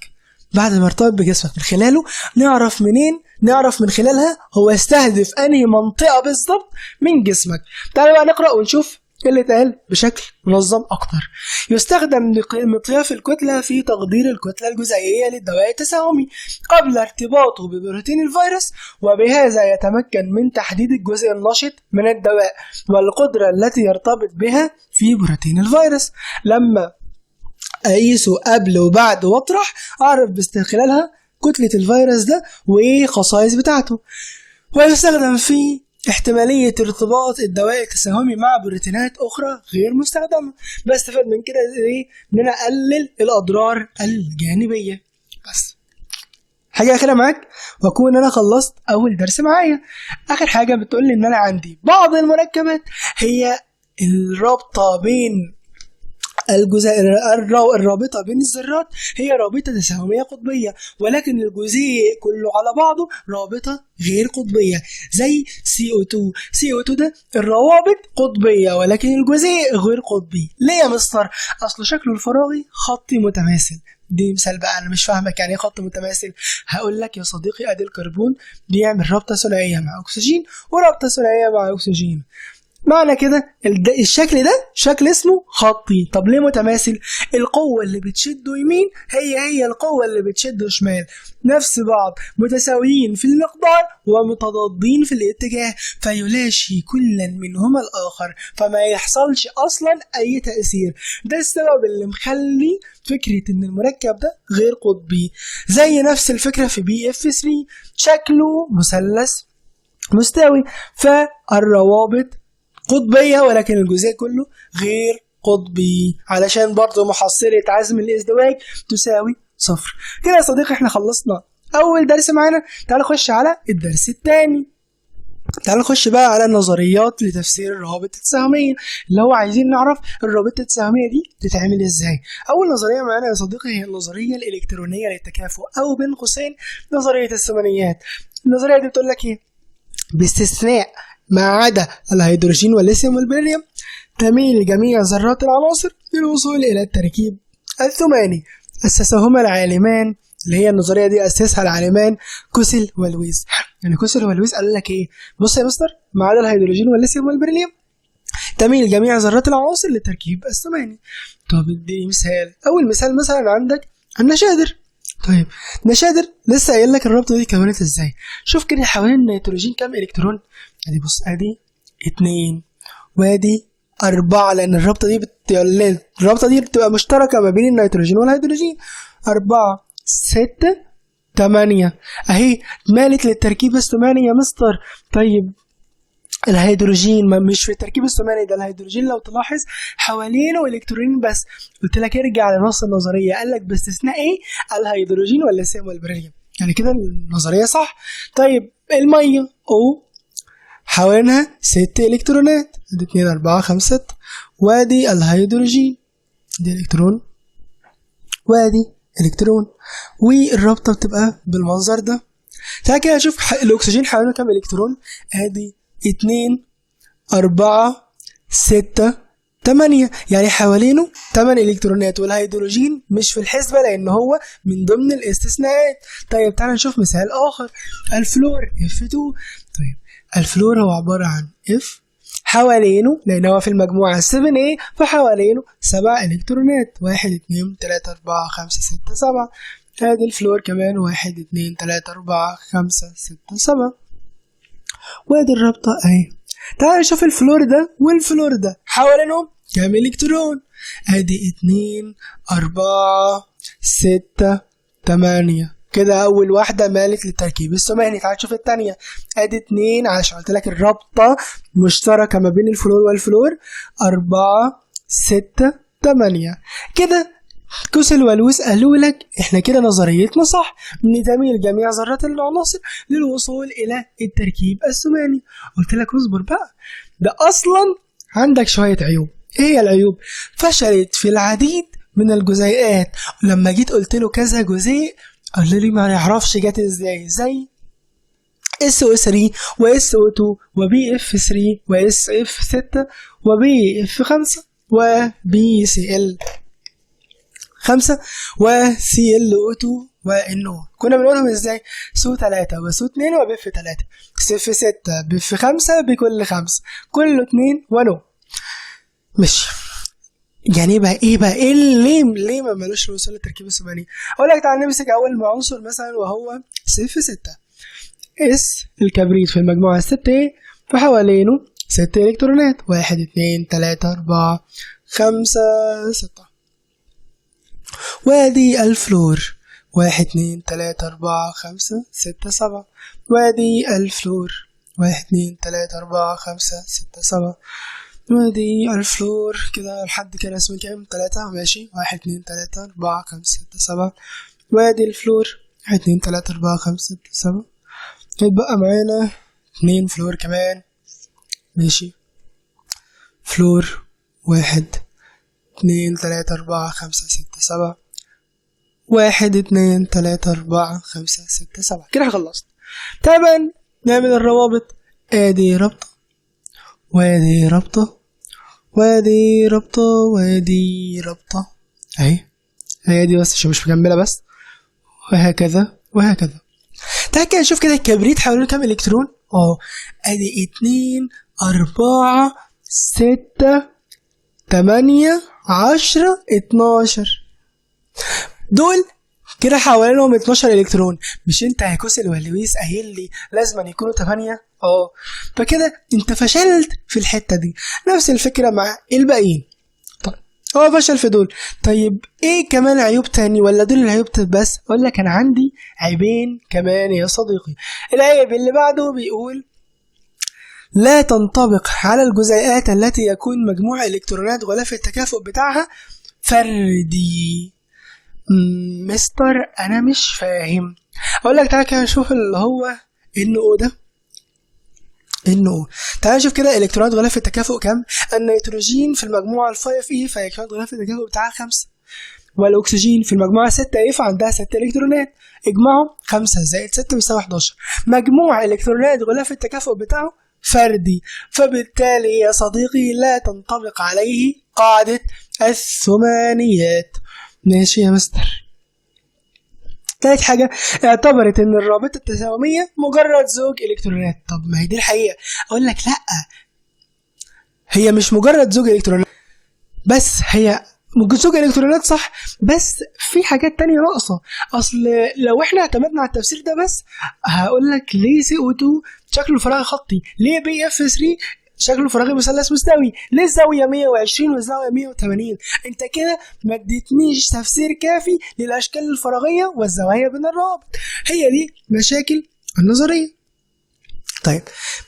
A: بعد ما يرتبط بجسمك من خلاله نعرف منين، نعرف من خلالها هو استهدف انهي منطقة بالظبط من جسمك. تعالوا بقى نقرأ ونشوف اللي اتقال بشكل منظم اكتر. يستخدم مطياف الكتلة في تقدير الكتلة الجزيئية للدواء التساهمي قبل ارتباطه ببروتين الفيروس، وبهذا يتمكن من تحديد الجزء النشط من الدواء والقدرة التي يرتبط بها في بروتين الفيروس. لما اقيسه قبل وبعد واطرح اعرف باستخلالها كتلة الفيروس ده وايه خصائص بتاعته. ويستخدم في احتمالية ارتباط الدواء التساهمي مع بروتينات أخرى غير مستخدمة. بستفاد من كده إيه؟ إن أنا أقلل الأضرار الجانبية. بس حاجة أخيرة معاك وأكون أنا خلصت أول درس معايا. آخر حاجة بتقول لي إن أنا عندي بعض المركبات هي الرابطة بين الجزيء، الرابطة بين الذرات هي رابطة تساهمية قطبية، ولكن الجزيء كله على بعضه رابطة غير قطبية، زي CO2. CO2 ده الروابط قطبية ولكن الجزيء غير قطبي. ليه يا مستر؟ أصل شكله الفراغي خطي متماثل. دي مثال بقى، أنا مش فاهمك يعني ايه خط متماثل. هقول لك يا صديقي، أدي الكربون بيعمل رابطة ثنائية مع أكسجين ورابطة ثنائية مع أكسجين، معنى كده الشكل ده شكل اسمه خطي. طب ليه متماثل؟ القوة اللي بتشده يمين هي القوة اللي بتشده شمال، نفس بعض، متساويين في المقدار ومتضادين في الاتجاه، فيلاشي كلا منهما الآخر، فما يحصلش أصلا أي تأثير. ده السبب اللي مخلي فكرة إن المركب ده غير قطبي. زي نفس الفكرة في BF3، شكله مثلث مستوي، فالروابط قطبية ولكن الجزيء كله غير قطبي، علشان برضه محصلة عزم الازدواج تساوي صفر. كده يا صديقي احنا خلصنا أول درس معانا. تعال نخش على الدرس الثاني. تعال نخش بقى على النظريات لتفسير الروابط التساهمية، اللي هو عايزين نعرف الروابط التساهمية دي تتعمل ازاي. أول نظرية معانا يا صديقي هي النظرية الإلكترونية للتكافؤ، أو بين قوسين نظرية الثمانيات. النظرية دي بتقول لك ايه؟ باستثناء ما عدا الهيدروجين والليثيوم والبريليوم، تميل جميع ذرات العناصر للوصول إلى التركيب الثماني. أسسهما العالمان، اللي هي النظرية دي أسسها العالمان كوسل ولويس. يعني كوسل ولويس قال لك إيه؟ بص يا مستر، ما عدا الهيدروجين والليثيوم والبريليوم تميل جميع ذرات العناصر للتركيب الثماني. طب اديني مثال. أول مثال مثلا عندك النشادر. طيب نشادر لسه قايل لك الرابطة دي كونت ازاي. شوف كده حوالين النيتروجين كام الكترون؟ ادي بص، ادي 2 وادي 4، لان الرابطة دي الرابطة دي بتبقى مشتركة ما بين النيتروجين والهيدروجين. 4 6 8 اهي مالت للتركيب الثماني يا مستر. طيب الهيدروجين ما مش في التركيب الثماني ده، الهيدروجين لو تلاحظ حوالينه الكترونين بس. قلت لك ارجع لنص النظرية، قال لك باستثناء ايه؟ الهيدروجين والليثيوم والبريليوم. يعني كده النظرية صح. طيب المية او حوالينها 6 الكترونات، ادي 2 4 5 6، وادي الهيدروجين دي الكترون وادي الكترون، والرابطه بتبقى بالمنظر ده. تعالى كده نشوف الاكسجين حوالينه كام الكترون؟ ادي 2 4 6 8، يعني حوالينه 8 الكترونات، والهيدروجين مش في الحسبة لان هو من ضمن الاستثناءات. طيب تعالى نشوف مثال اخر، الفلور F2. طيب الفلور هو عبارة عن F حوالينه لان هو في المجموعة 7A فحوالينه 7 الكترونات، 1 2 3 4 5 6 7. ادي الفلور كمان 1 2 3 4 5 6 7، وادي الرابطة اهي. تعال نشوف الفلور ده والفلور ده حوالينهم كام الكترون؟ ادي 2 4 6 8. كده اول واحدة مالت للتركيب الثماني. تعال نشوف الثانية، ادي 2 عشان قلت لك الرابطة مشتركة ما بين الفلور والفلور، 4 6 8. كده كوسل ولويس قالوا لك احنا كده نظريتنا صح، نتميل جميع ذرات العناصر للوصول الى التركيب الثماني. قلت لك اصبر بقى، ده اصلا عندك شوية عيوب. ايه هي العيوب؟ فشلت في العديد من الجزيئات. لما جيت قلت له كذا جزيء قال لي ما يعرفش جت ازاي، زي SO3 و SO2 و BF3 و SF6 و BF5 و BCl 5 و ClO2 و NO. كنا بنقولهم ازاي؟ SO 3 و SO 2 و BF 3 SF 6 BF 5 بكل 5 كله 2 و NO. ماشي، يعني بقى ايه بقى ايه ليه ما مالوش الوصول للتركيب الثماني؟ اقول لك تعال نمسك اول عنصر مثلا وهو SF 6. S الكبريت في المجموعة 6 A فحوالينه 6 الكترونات، 1 2 3 4 5 6. وادي الفلور 1 2 3 4 5 6 7. وادي الفلور 1 2 3 4 5 6 7. وادي الفلور كده لحد كده اسمه كام؟ 3، ماشي، 1 2 3 4 5 6 7. وادي الفلور 1 2 3 4 5 6 7. هيتبقى معانا 2 فلور كمان، ماشي، فلور 1 2 3 4 5 6 7، 1 2 3 4 5 6 7. كده خلصت. طبعا نعمل الروابط، ادي رابطة وادي رابطة وادي رابطة وادي رابطة اهي، هي دي بس عشان مش مكملة بس، وهكذا وهكذا. تعال كده نشوف كده الكبريت حوالينه كام الكترون؟ ادي 2 4 6 8 10 12، دول كده حوالينهم 12 الكترون. مش انت يا كوسل ولويس قايل لي لازم يكونوا 8؟ فكده انت فشلت في الحتة دي. نفس الفكرة مع الباقيين. طيب هو فشل في دول. طيب ايه كمان عيوب تاني ولا دول العيوب بس؟ اقول لك انا عندي عيبين كمان يا صديقي. العيب اللي بعده بيقول لا تنطبق على الجزيئات التي يكون مجموع الكترونات غلاف التكافؤ بتاعها فردي. مستر انا مش فاهم. اقول لك تعالى كده نشوف اللي هو NO ده، NO. تعالى نشوف كده الكترونات غلاف التكافؤ كام؟ النيتروجين في المجموعة 5 A فالكترونات غلاف التكافؤ بتاعها 5، والاكسجين في المجموعة 6 A فعندها 6 الكترونات. اجمعوا 5 زائد 6 بيساوي 11. مجموع الكترونات غلاف التكافؤ بتاعه فردي، فبالتالي يا صديقي لا تنطبق عليه قاعدة الثمانيات. ماشي يا مستر. تالت حاجة، اعتبرت ان الرابطة التساهمية مجرد زوج الكترونات. طب ما هي دي الحقيقة. اقول لك لا، هي مش مجرد زوج الكترونات بس، هي زوج الكترونات صح، بس في حاجات تانية ناقصة. اصل لو احنا اعتمدنا على التفسير ده بس، هقول لك ليه CO2 شكله فراغ خطي، ليه BF3 شكله فراغي مثلث مستوي، ليه الزاوية 120 والزاويه 180. انت كده ما اديتنيش تفسير كافي للاشكال الفراغيه والزوايا بين الروابط. هي دي مشاكل النظرية. طيب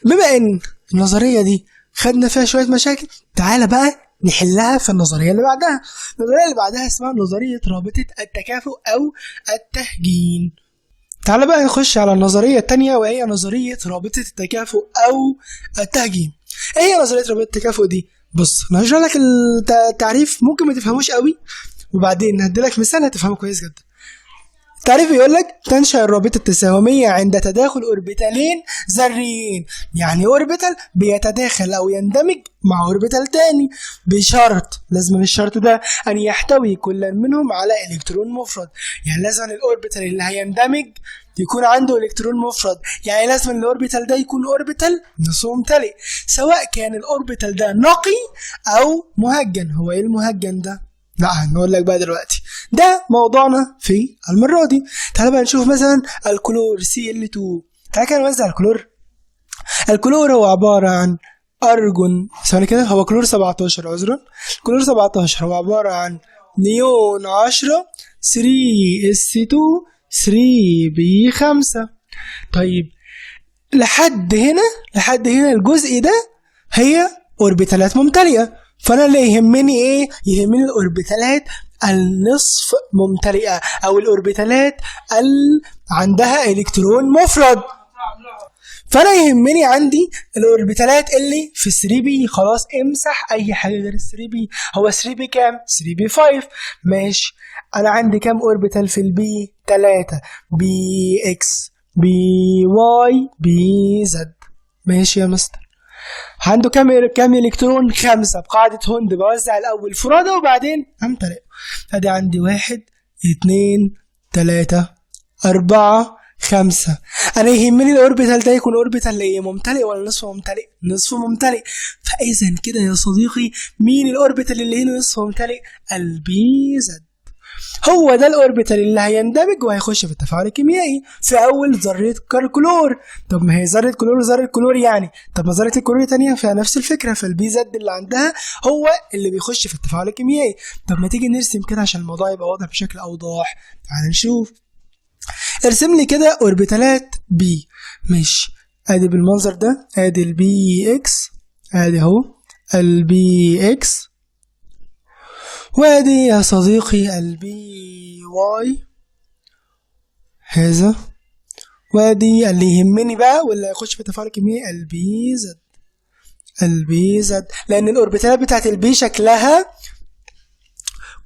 A: بما ان النظرية دي خدنا فيها شوية مشاكل، تعالى بقى نحلها في النظرية اللي بعدها. النظرية اللي بعدها اسمها نظرية رابطه التكافؤ او التهجين. تعالى بقى نخش على النظرية الثانية وهي نظرية رابطه التكافؤ او التهجين. ايه هي نظرية رابطه التكافؤ دي؟ بص انا هشرح لك التعريف، ممكن ما تفهموش قوي، وبعدين هدي لك مثال هتفهمه كويس جدا. تعريف بيقول لك تنشأ الرابطة التساهمية عند تداخل أوربيتالين ذريين، يعني أوربيتال بيتداخل أو يندمج مع أوربيتال تاني، بشرط، لازم الشرط ده أن يحتوي كل منهم على إلكترون مفرد. يعني لازم الأوربيتال اللي هيندمج يكون عنده إلكترون مفرد، يعني لازم الأوربيتال ده يكون أوربيتال نصف ممتلئ، سواء كان الأوربيتال ده نقي أو مهجن. هو إيه المهجن ده؟ لا هنقول لك بقى دلوقتي، ده موضوعنا في المرة دي. تعالى بقى نشوف مثلا الكلور Cl2. تعالى كده نوزع الكلور. الكلور هو عبارة عن أرجون، ثواني كده، هو كلور 17، عذرا، كلور 17 هو عبارة عن نيون 10 3s2 3p5. طيب لحد هنا الجزء ده هي أوربيتالات ممتلئة، فأنا اللي يهمني إيه؟ يهمني الأوربيتالات النصف ممتلئة أو الأوربيتالات اللي عندها إلكترون مفرد. فأنا يهمني عندي الأوربيتالات اللي في 3p. خلاص امسح أي حاجة غير 3p. هو 3p كام؟ 3p5. ماشي، أنا عندي كام أوربيتال في ال p؟ 3، px py pz. ماشي يا مستر. عنده كام الكترون؟ 5. بقاعدة هوند بوزع الاول فرادى وبعدين امتلئ. ادي عندي 1 2 3 4 5. انا يهمني الاوربيتال ده يكون اوربيتال ايه؟ ممتلئ ولا نصف ممتلئ؟ نصف ممتلئ. فاذا كده يا صديقي مين الاوربيتال اللي هنا نصف ممتلئ؟ ال pz. هو ده الاوربيتال اللي هيندمج وهيخش في التفاعل الكيميائي في اول ذره كلور. طب ما هي ذره كلور وذره كلور يعني، طب ما ذره الكلور الثانية فيها نفس الفكرة، فال pz اللي عندها هو اللي بيخش في التفاعل الكيميائي. طب ما تيجي نرسم كده عشان الموضوع يبقى واضح بشكل اوضح. تعال نشوف، ارسم لي كده اوربيتالات p. ماشي، ادي بالمنظر ده، ادي ال px، ادي اهو ال px، وادي يا صديقي ال py هذا، وادي اللي يهمني بقى واللي هيخش في التفاعل الكيميائي ال pz. ال pz لان الاوربيتالات بتاعت ال p شكلها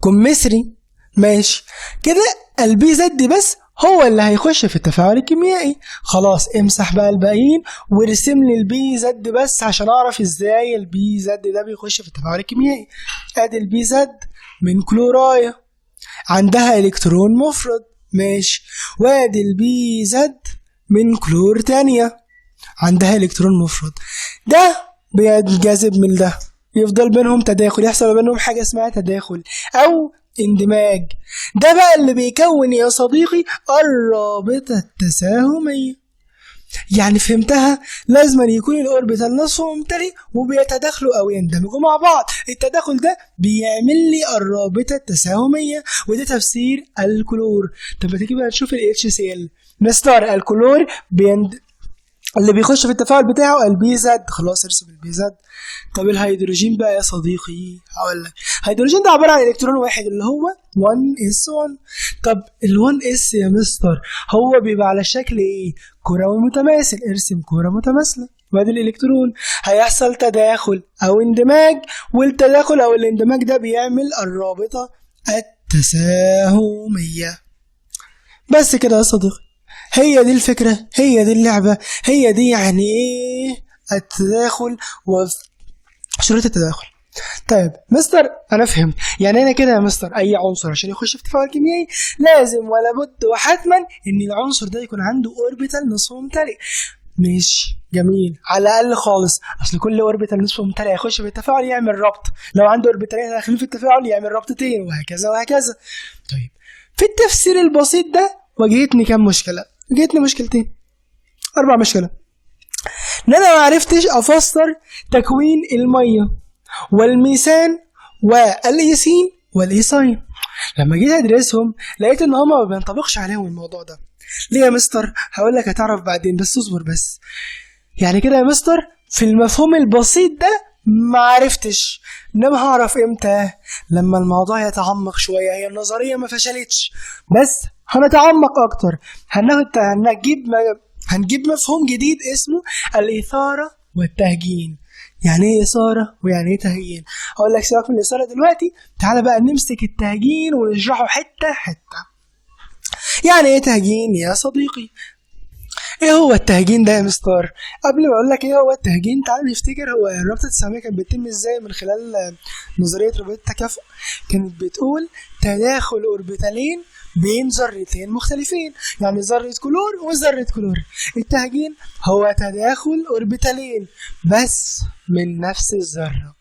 A: كمثري. ماشي كده، ال pz بس هو اللي هيخش في التفاعل الكيميائي. خلاص امسح بقى الباقيين وارسم لي ال pz بس عشان اعرف ازاي ال pz ده بيخش في التفاعل الكيميائي. ادي ال pz من كلورايا عندها الكترون مفرد، ماشي، وادي ال pz من كلور تانية عندها الكترون مفرد. ده بينجذب من ده، يفضل بينهم تداخل، يحصل بينهم حاجة اسمها تداخل او اندماج. ده بقى اللي بيكون يا صديقي الرابطة التساهمية. يعني فهمتها؟ لازم يكون الاوربيتال نصفه ممتلئ وبيتداخلوا او يندمجوا مع بعض. التداخل ده بيعمل لي الرابطة التساهمية، وده تفسير الكلور. طب ما تيجي بقى نشوف ال HCl. مستر الكلور اللي بيخش في التفاعل بتاعه ال pz. خلاص ارسم ال pz. طب الهيدروجين بقى يا صديقي، هقول لك الهيدروجين ده عبارة عن الكترون واحد اللي هو 1s1. طب ال 1s يا مستر هو بيبقى على شكل ايه؟ كروي متماثل. ارسم كره متماثلة وادي الالكترون. هيحصل تداخل او اندماج، والتداخل او الاندماج ده بيعمل الرابطة التساهميه. بس كده يا صديقي، هي دي الفكرة، هي دي اللعبة، هي دي يعني ايه التداخل وشروط التداخل. طيب مستر انا فهمت، يعني انا كده يا مستر اي عنصر عشان يخش في تفاعل كيميائي لازم ولا بد وحتما ان العنصر ده يكون عنده اوربيتال نصف ممتلئ. ماشي جميل، على الاقل خالص، اصل كل اوربيتال نصف ممتلئ يخش في التفاعل يعمل ربط، لو عنده اوربيتالين داخلين في التفاعل يعمل ربطتين، وهكذا وهكذا. طيب في التفسير البسيط ده واجهتني كام مشكلة؟ واجهتني مشكلتين، 4 مشكلة. ان انا ما عرفتش افسر تكوين المية والميثان والايثين والايثاين. لما جيت ادرسهم لقيت ان هما ما بينطبقش عليهم الموضوع ده. ليه يا مستر؟ هقول لك هتعرف بعدين، بس اصبر بس. يعني كده يا مستر في المفهوم البسيط ده ما عرفتش، انما هعرف امتى؟ لما الموضوع يتعمق شوية. هي النظرية ما فشلتش، بس هنتعمق اكتر، هنجيب مفهوم جديد اسمه الاثارة والتهجين. يعني ايه اثاره ويعني ايه تهجين؟ هقول لك سيبك من الاثارة دلوقتي، تعالى بقى نمسك التهجين ونشرحه حتة حتة. يعني ايه تهجين يا صديقي؟ ايه هو التهجين ده يا مستر؟ قبل ما اقول لك ايه هو التهجين تعال نفتكر هو الرابطة التساهميه كانت بتتم ازاي من خلال نظرية رابطه التكافؤ. كانت بتقول تداخل اوربيتالين بين ذرتين مختلفين، يعني ذره كلور وذره كلور. التهجين هو تداخل اوربيتالين بس من نفس الذرة،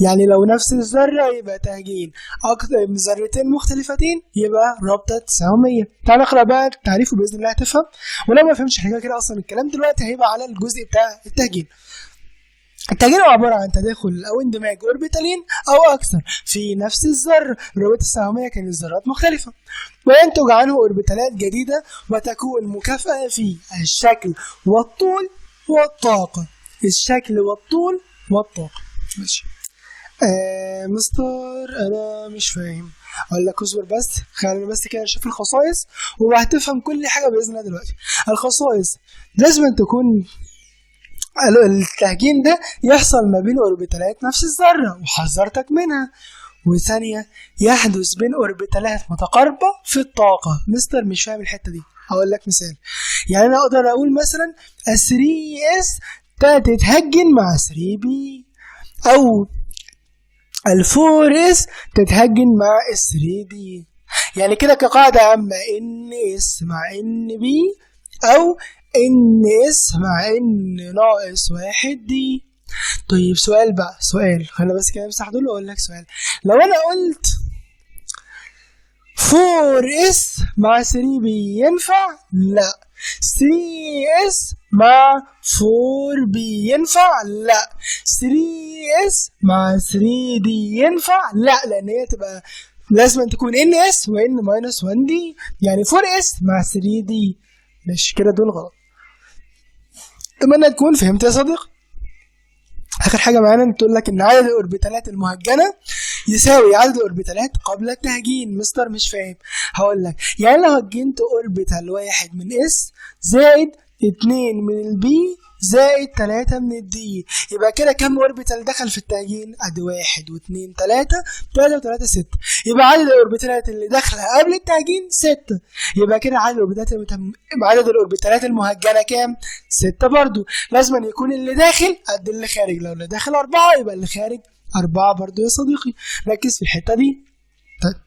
A: يعني لو نفس الذرة يبقى تهجين، أكتر من ذرتين مختلفتين يبقى رابطة تساهمية. تعال نقرأ بقى تعريفه بإذن الله هتفهم، ولو ما فهمتش حاجة كده أصلا الكلام دلوقتي هيبقى على الجزء بتاع التهجين. التهجين هو عبارة عن تداخل أو اندماج أوربيتالين أو أكثر في نفس الذرة. الرابطة التساهمية كانت الذرات مختلفة، وينتج عنه أوربيتالات جديدة وتكون مكافأة في الشكل والطول والطاقة. الشكل والطول والطاقة. ماشي. مستر انا مش فاهم. اقول لك اصبر بس، خلينا بس كده نشوف الخصائص وهتفهم كل حاجة باذن الله دلوقتي. الخصائص لازم تكون التهجين ده يحصل ما بين اوربيتالات نفس الذرة وحذرتك منها، وثانيه يحدث بين اوربيتالات متقاربة في الطاقة. مستر مش فاهم الحتة دي، هقول لك مثال. يعني انا اقدر اقول مثلا 3 s تتهجن مع 3 p، او ال four s تتهجن مع ال 3 d. يعني كده كقاعدة عامة n s مع n p او n s مع n ناقص واحد d. طيب سؤال بقى، سؤال، خلينا بس كده امسح دول واقول لك سؤال. لو انا قلت 4 s مع 3 p ينفع؟ لا. 3 s مع 4 p ينفع؟ لا. 3 s مع 3 d ينفع؟ لا، لان هي تبقى لازم تكون n s و n minus 1 d، يعني 4 s مع 3 d. ماشي كده، دول غلط. اتمنى تكون فهمت يا صديقي. اخر حاجة معانا بتقول لك ان عدد الاوربيتالات المهجنه يساوي عدد الاوربيتالات قبل التهجين. مستر مش فاهم. هقول لك يعني لو هجنت اوربيتال واحد من s زائد 2 من ال p زائد 3 من ال d، يبقى كده كم اوربيتال دخل في التهجين؟ ادي 1 و2 3 3 و3 6، يبقى عدد الاوربيتالات اللي داخله قبل التهجين 6. يبقى كده عدد الاوربيتالات عدد الاوربيتالات المهجنه كام؟ 6 برضو. لازم أن يكون اللي داخل قد اللي خارج، لو اللي داخل 4 يبقى اللي خارج 4 برضو يا صديقي. ركز في الحتة دي. طيب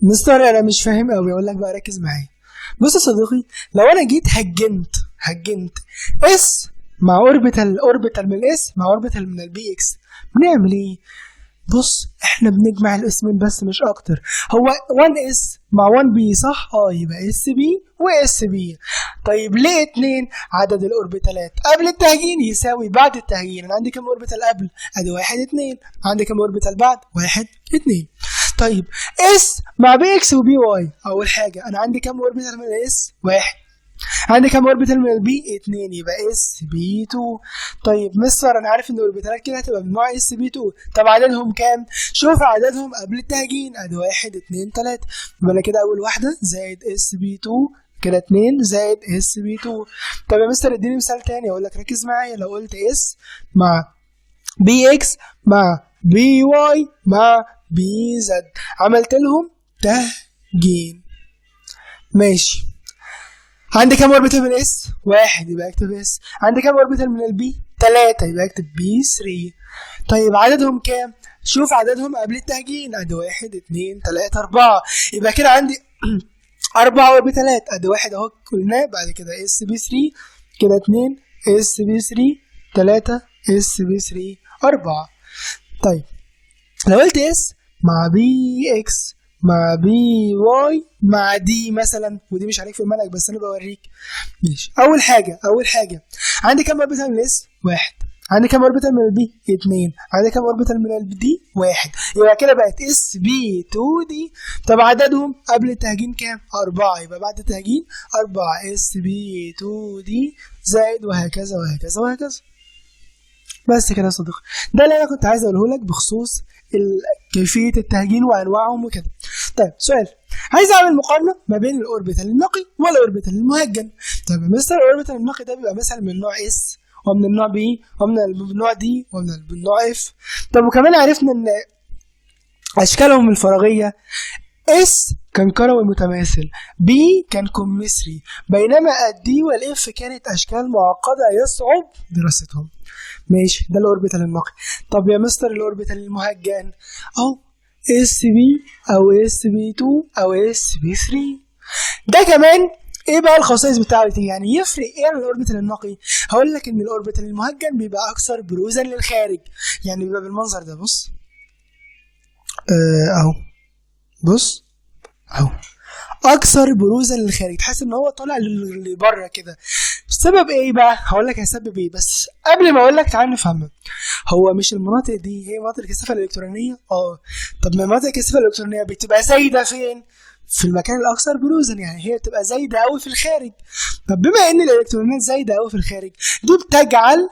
A: مستر انا مش فاهم قوي، اقول لك بقى ركز معايا. بص يا صديقي، لو انا جيت هجنت s مع اوربيتال من ال s مع اوربيتال من ال p x، بنعمل ايه؟ بص احنا بنجمع الاسمين بس مش اكتر. هو 1 s مع 1 p صح؟ يبقى s p و s p. طيب ليه 2؟ عدد الاوربيتالات قبل التهجين يساوي بعد التهجين. انا عندي كام اوربيتال قبل؟ ادي 1 2. عندي كام اوربيتال بعد؟ 1 2. طيب s مع p x و p y، اول حاجة انا عندي كام اوربيتال من ال s؟ 1. عندي كام اوربيتال من ال p؟ 2، يبقى s p 2. طيب مستر انا عارف ان الاوربيتالات كده هتبقى من نوع s p 2، طب عددهم كام؟ شوف عددهم قبل التهجين، ادي 1 2 3، يبقى انا كده اول واحدة زائد s p 2 كده 2 زائد s p 2. طب يا مستر اديني مثال تاني. اقول لك ركز معايا، لو قلت s مع p x مع p y مع p z، عملت لهم تهجين. ماشي، عندي كام اوربيتال من s؟ 1، يبقى اكتب s. عندي كام اوربيتال من ال p؟ 3، يبقى اكتب p 3. طيب عددهم كام؟ شوف عددهم قبل التهجين، ادي 1 2 3 4، يبقى كده عندي 4 اوربيتالات. ادي 1 اهو قلناه، بعد كده s p 3 كده 2 s p 3 3 s p 3 4. طيب لو قلت s مع p x مع p y مع d مثلا، ودي مش عليك في المنهج بس انا بوريك. ماشي، اول حاجة عندي كام اوربيتال من ال s؟ 1. عندي كام اوربيتال من ال p؟ 2. عندي كام اوربيتال من ال d؟ 1. يبقى كده بقت s p 2 d. طب عددهم قبل التهجين كام؟ 4، يبقى بعد التهجين 4 s p 2 d زائد وهكذا وهكذا وهكذا. بس كده يا صديقي، ده اللي انا كنت عايز اقوله لك بخصوص كيفية التهجين وانواعهم وكده. طيب سؤال، عايز اعمل مقارنة ما بين الاوربيتال النقي والاوربيتال المهجن. طيب مستر الاوربيتال النقي ده بيبقى مثلا من نوع s ومن النوع p ومن النوع d ومن النوع f. طب وكمان عرفنا ان اشكالهم الفراغيه s كان كروي متماثل، P كان كمثري، بينما ال D وال F كانت اشكال معقدة يصعب دراستهم. ماشي، ده ال orbital النقي. طب يا مستر ال orbital المهجن اهو sp او sp 2 او sp 3. ده كمان ايه بقى الخصائص بتاعته؟ يعني يفرق ايه عن ال orbital النقي؟ هقول لك ان ال orbital المهجن بيبقى اكثر بروزا للخارج، يعني بيبقى بالمنظر ده. بص اهو، بص اهو، اكثر بروزا للخارج، تحس ان هو طالع لبره كده. السبب ايه بقى؟ هقول لك هيسبب ايه، بس قبل ما اقول لك تعال نفهمها. هو مش المناطق دي هي مناطق الكثافة الالكترونية؟ طب ما مناطق الكثافة الالكترونية بتبقى زايدة فين؟ في المكان الاكثر بروزا، يعني هي بتبقى زايدة قوي في الخارج. طب بما ان الالكترونات زايدة قوي في الخارج، دي بتجعل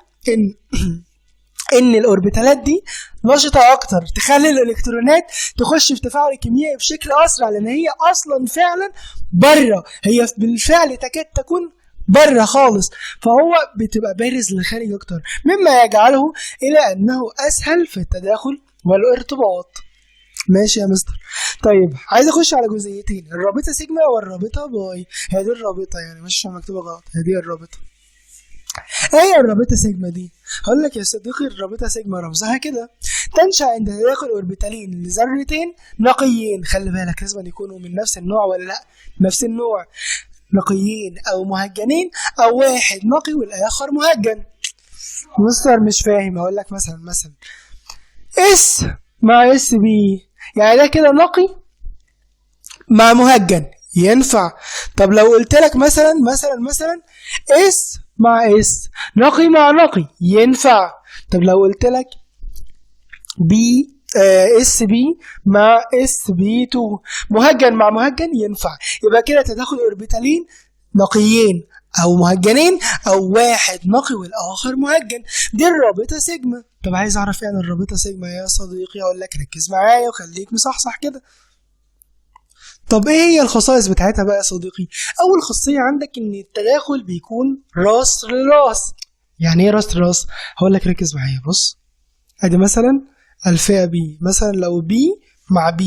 A: ان الاوربيتالات دي نشطة اكتر، تخلي الالكترونات تخش في تفاعل كيميائي بشكل اسرع، لان هي اصلا فعلا بره، هي بالفعل تكاد تكون بره خالص، فهو بتبقى بارز للخارج اكتر، مما يجعله الى انه اسهل في التداخل والارتباط. ماشي يا مستر. طيب عايز اخش على جزئيتين، الرابطة سيجما والرابطه pi. هي دي الرابطة، يعني مش مكتوبة غلط، هي دي الرابطة. ايه الرابطة سيجما دي؟ هقول لك يا صديقي الرابطة سيجما رمزها كده، تنشا عند تداخل اوربيتالين لذرتين نقيين. خلي بالك لازم يكونوا من نفس النوع ولا لا؟ نفس النوع، نقيين او مهجنين، او واحد نقي والاخر مهجن. مستر مش فاهم. هقول لك مثلا S مع sp، يعني ده كده نقي مع مهجن ينفع. طب لو قلت لك مثلا مثلا مثلا S مع S، نقي مع نقي ينفع. طب لو قلت لك P sp مع sp 2، مهجن مع مهجن ينفع. يبقى كده تداخل اوربيتالين نقيين او مهجنين، او واحد نقي والاخر مهجن. دي الرابطة سيجما. طب عايز اعرف يعني الرابطة سيجما يا صديقي؟ اقول لك ركز معايا وخليك مصحصح كده. طب ايه هي الخصائص بتاعتها بقى يا صديقي؟ اول خاصية عندك ان التداخل بيكون راس لراس. يعني ايه راس لراس؟ هقول لك ركز معايا. بص، ادي مثلا الفئة P، مثلا لو P مع P،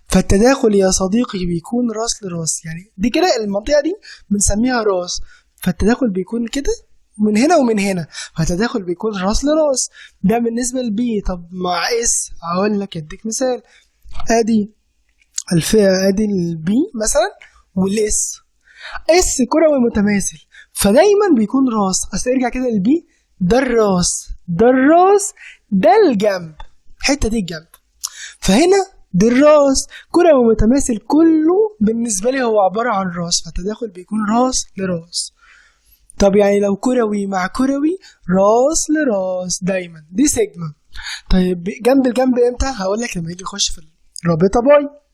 A: فالتداخل يا صديقي بيكون راس لراس، يعني دي كده المنطقة دي بنسميها راس، فالتداخل بيكون كده من هنا ومن هنا، فالتداخل بيكون راس لراس. ده بالنسبة ل P. طب مع S هقول لك اديك مثال، ادي الفئة، ادي ال P مثلا وال S، S كروي متماثل، فدايما بيكون راس. اصل ارجع كده لل P، ده الراس، ده الراس، ده الجنب، الحتة دي الجنب، فهنا دي الراس، كروي متماثل كله بالنسبة لي هو عبارة عن راس، فالتداخل بيكون راس لراس. طب يعني لو كروي مع كروي راس لراس دايما، دي سيجما. طيب جنب الجنب امتى؟ هقول لك لما يجي يخش في الرابطة pi.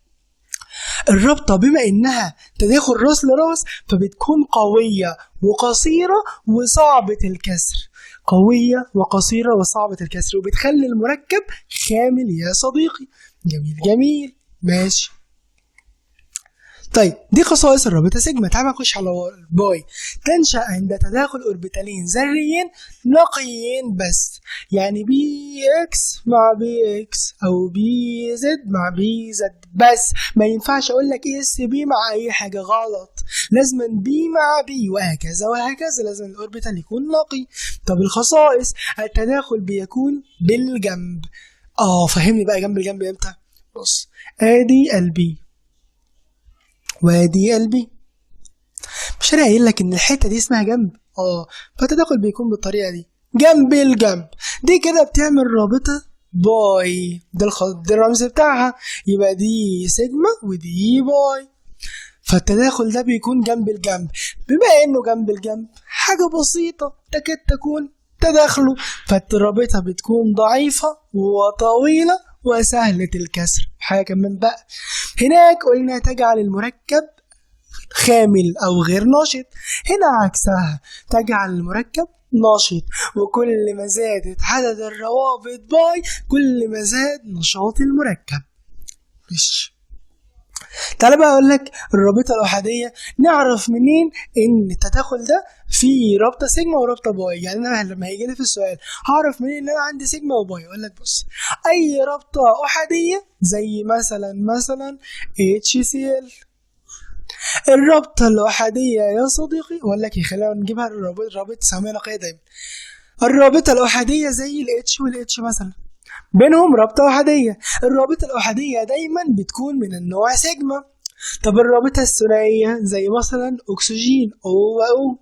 A: الرابطة بما انها تداخل راس لراس فبتكون قوية وقصيره وصعبة الكسر، قوية وقصيره وصعبة الكسر، وبتخلي المركب خامل يا صديقي. جميل جميل، ماشي. طيب دي خصائص الرابطة سيجما. تعال نخش على pi. تنشا عند تداخل اوربيتالين ذريين نقيين بس، يعني p x مع p x او p z مع p z بس، ما ينفعش اقول لك s p مع اي حاجة، غلط، لازم p مع p وهكذا وهكذا، لازم ال orbital يكون نقي. طب الخصائص، التداخل بيكون بالجنب. فهمني بقى جنب الجنب امتى؟ بص، ادي ال p وادي ال p، مش انا قايل لك ان الحتة دي اسمها جنب؟ فالتداخل بيكون بالطريقة دي، جنب الجنب. دي كده بتعمل رابطه pi، ده الرمز بتاعها، يبقى دي سيجما ودي pi، فالتداخل ده بيكون جنب الجنب. بما انه جنب الجنب حاجة بسيطة تكاد تكون تداخله، فالرابطه بتكون ضعيفة وطويلة وسهلة الكسر. حاجة كمان بقى، هناك قلنا تجعل المركب خامل أو غير نشط، هنا عكسها، تجعل المركب نشط، وكل ما زادت عدد الروابط pi كل ما زاد نشاط المركب. ماشي، تعالى بقى اقول لك الرابطة الاحاديه نعرف منين ان التداخل ده في رابطه سيجما ورابطه pi. يعني انا لما هيجي لي في السؤال هعرف منين ان انا عندي sigma و pi؟ اقول لك بص، اي رابطه احادية زي مثلا HCl، الرابطة الاحاديه يا صديقي، اقول لك خلينا نجيبها الرابط سهميه نقية دايما. الرابطة الاحاديه زي ال H وال H مثلا، بينهم رابطه احادية، الرابطة الاحاديه دايما بتكون من النوع سيجما. طب الرابطة الثنائية زي مثلا اكسجين O و O،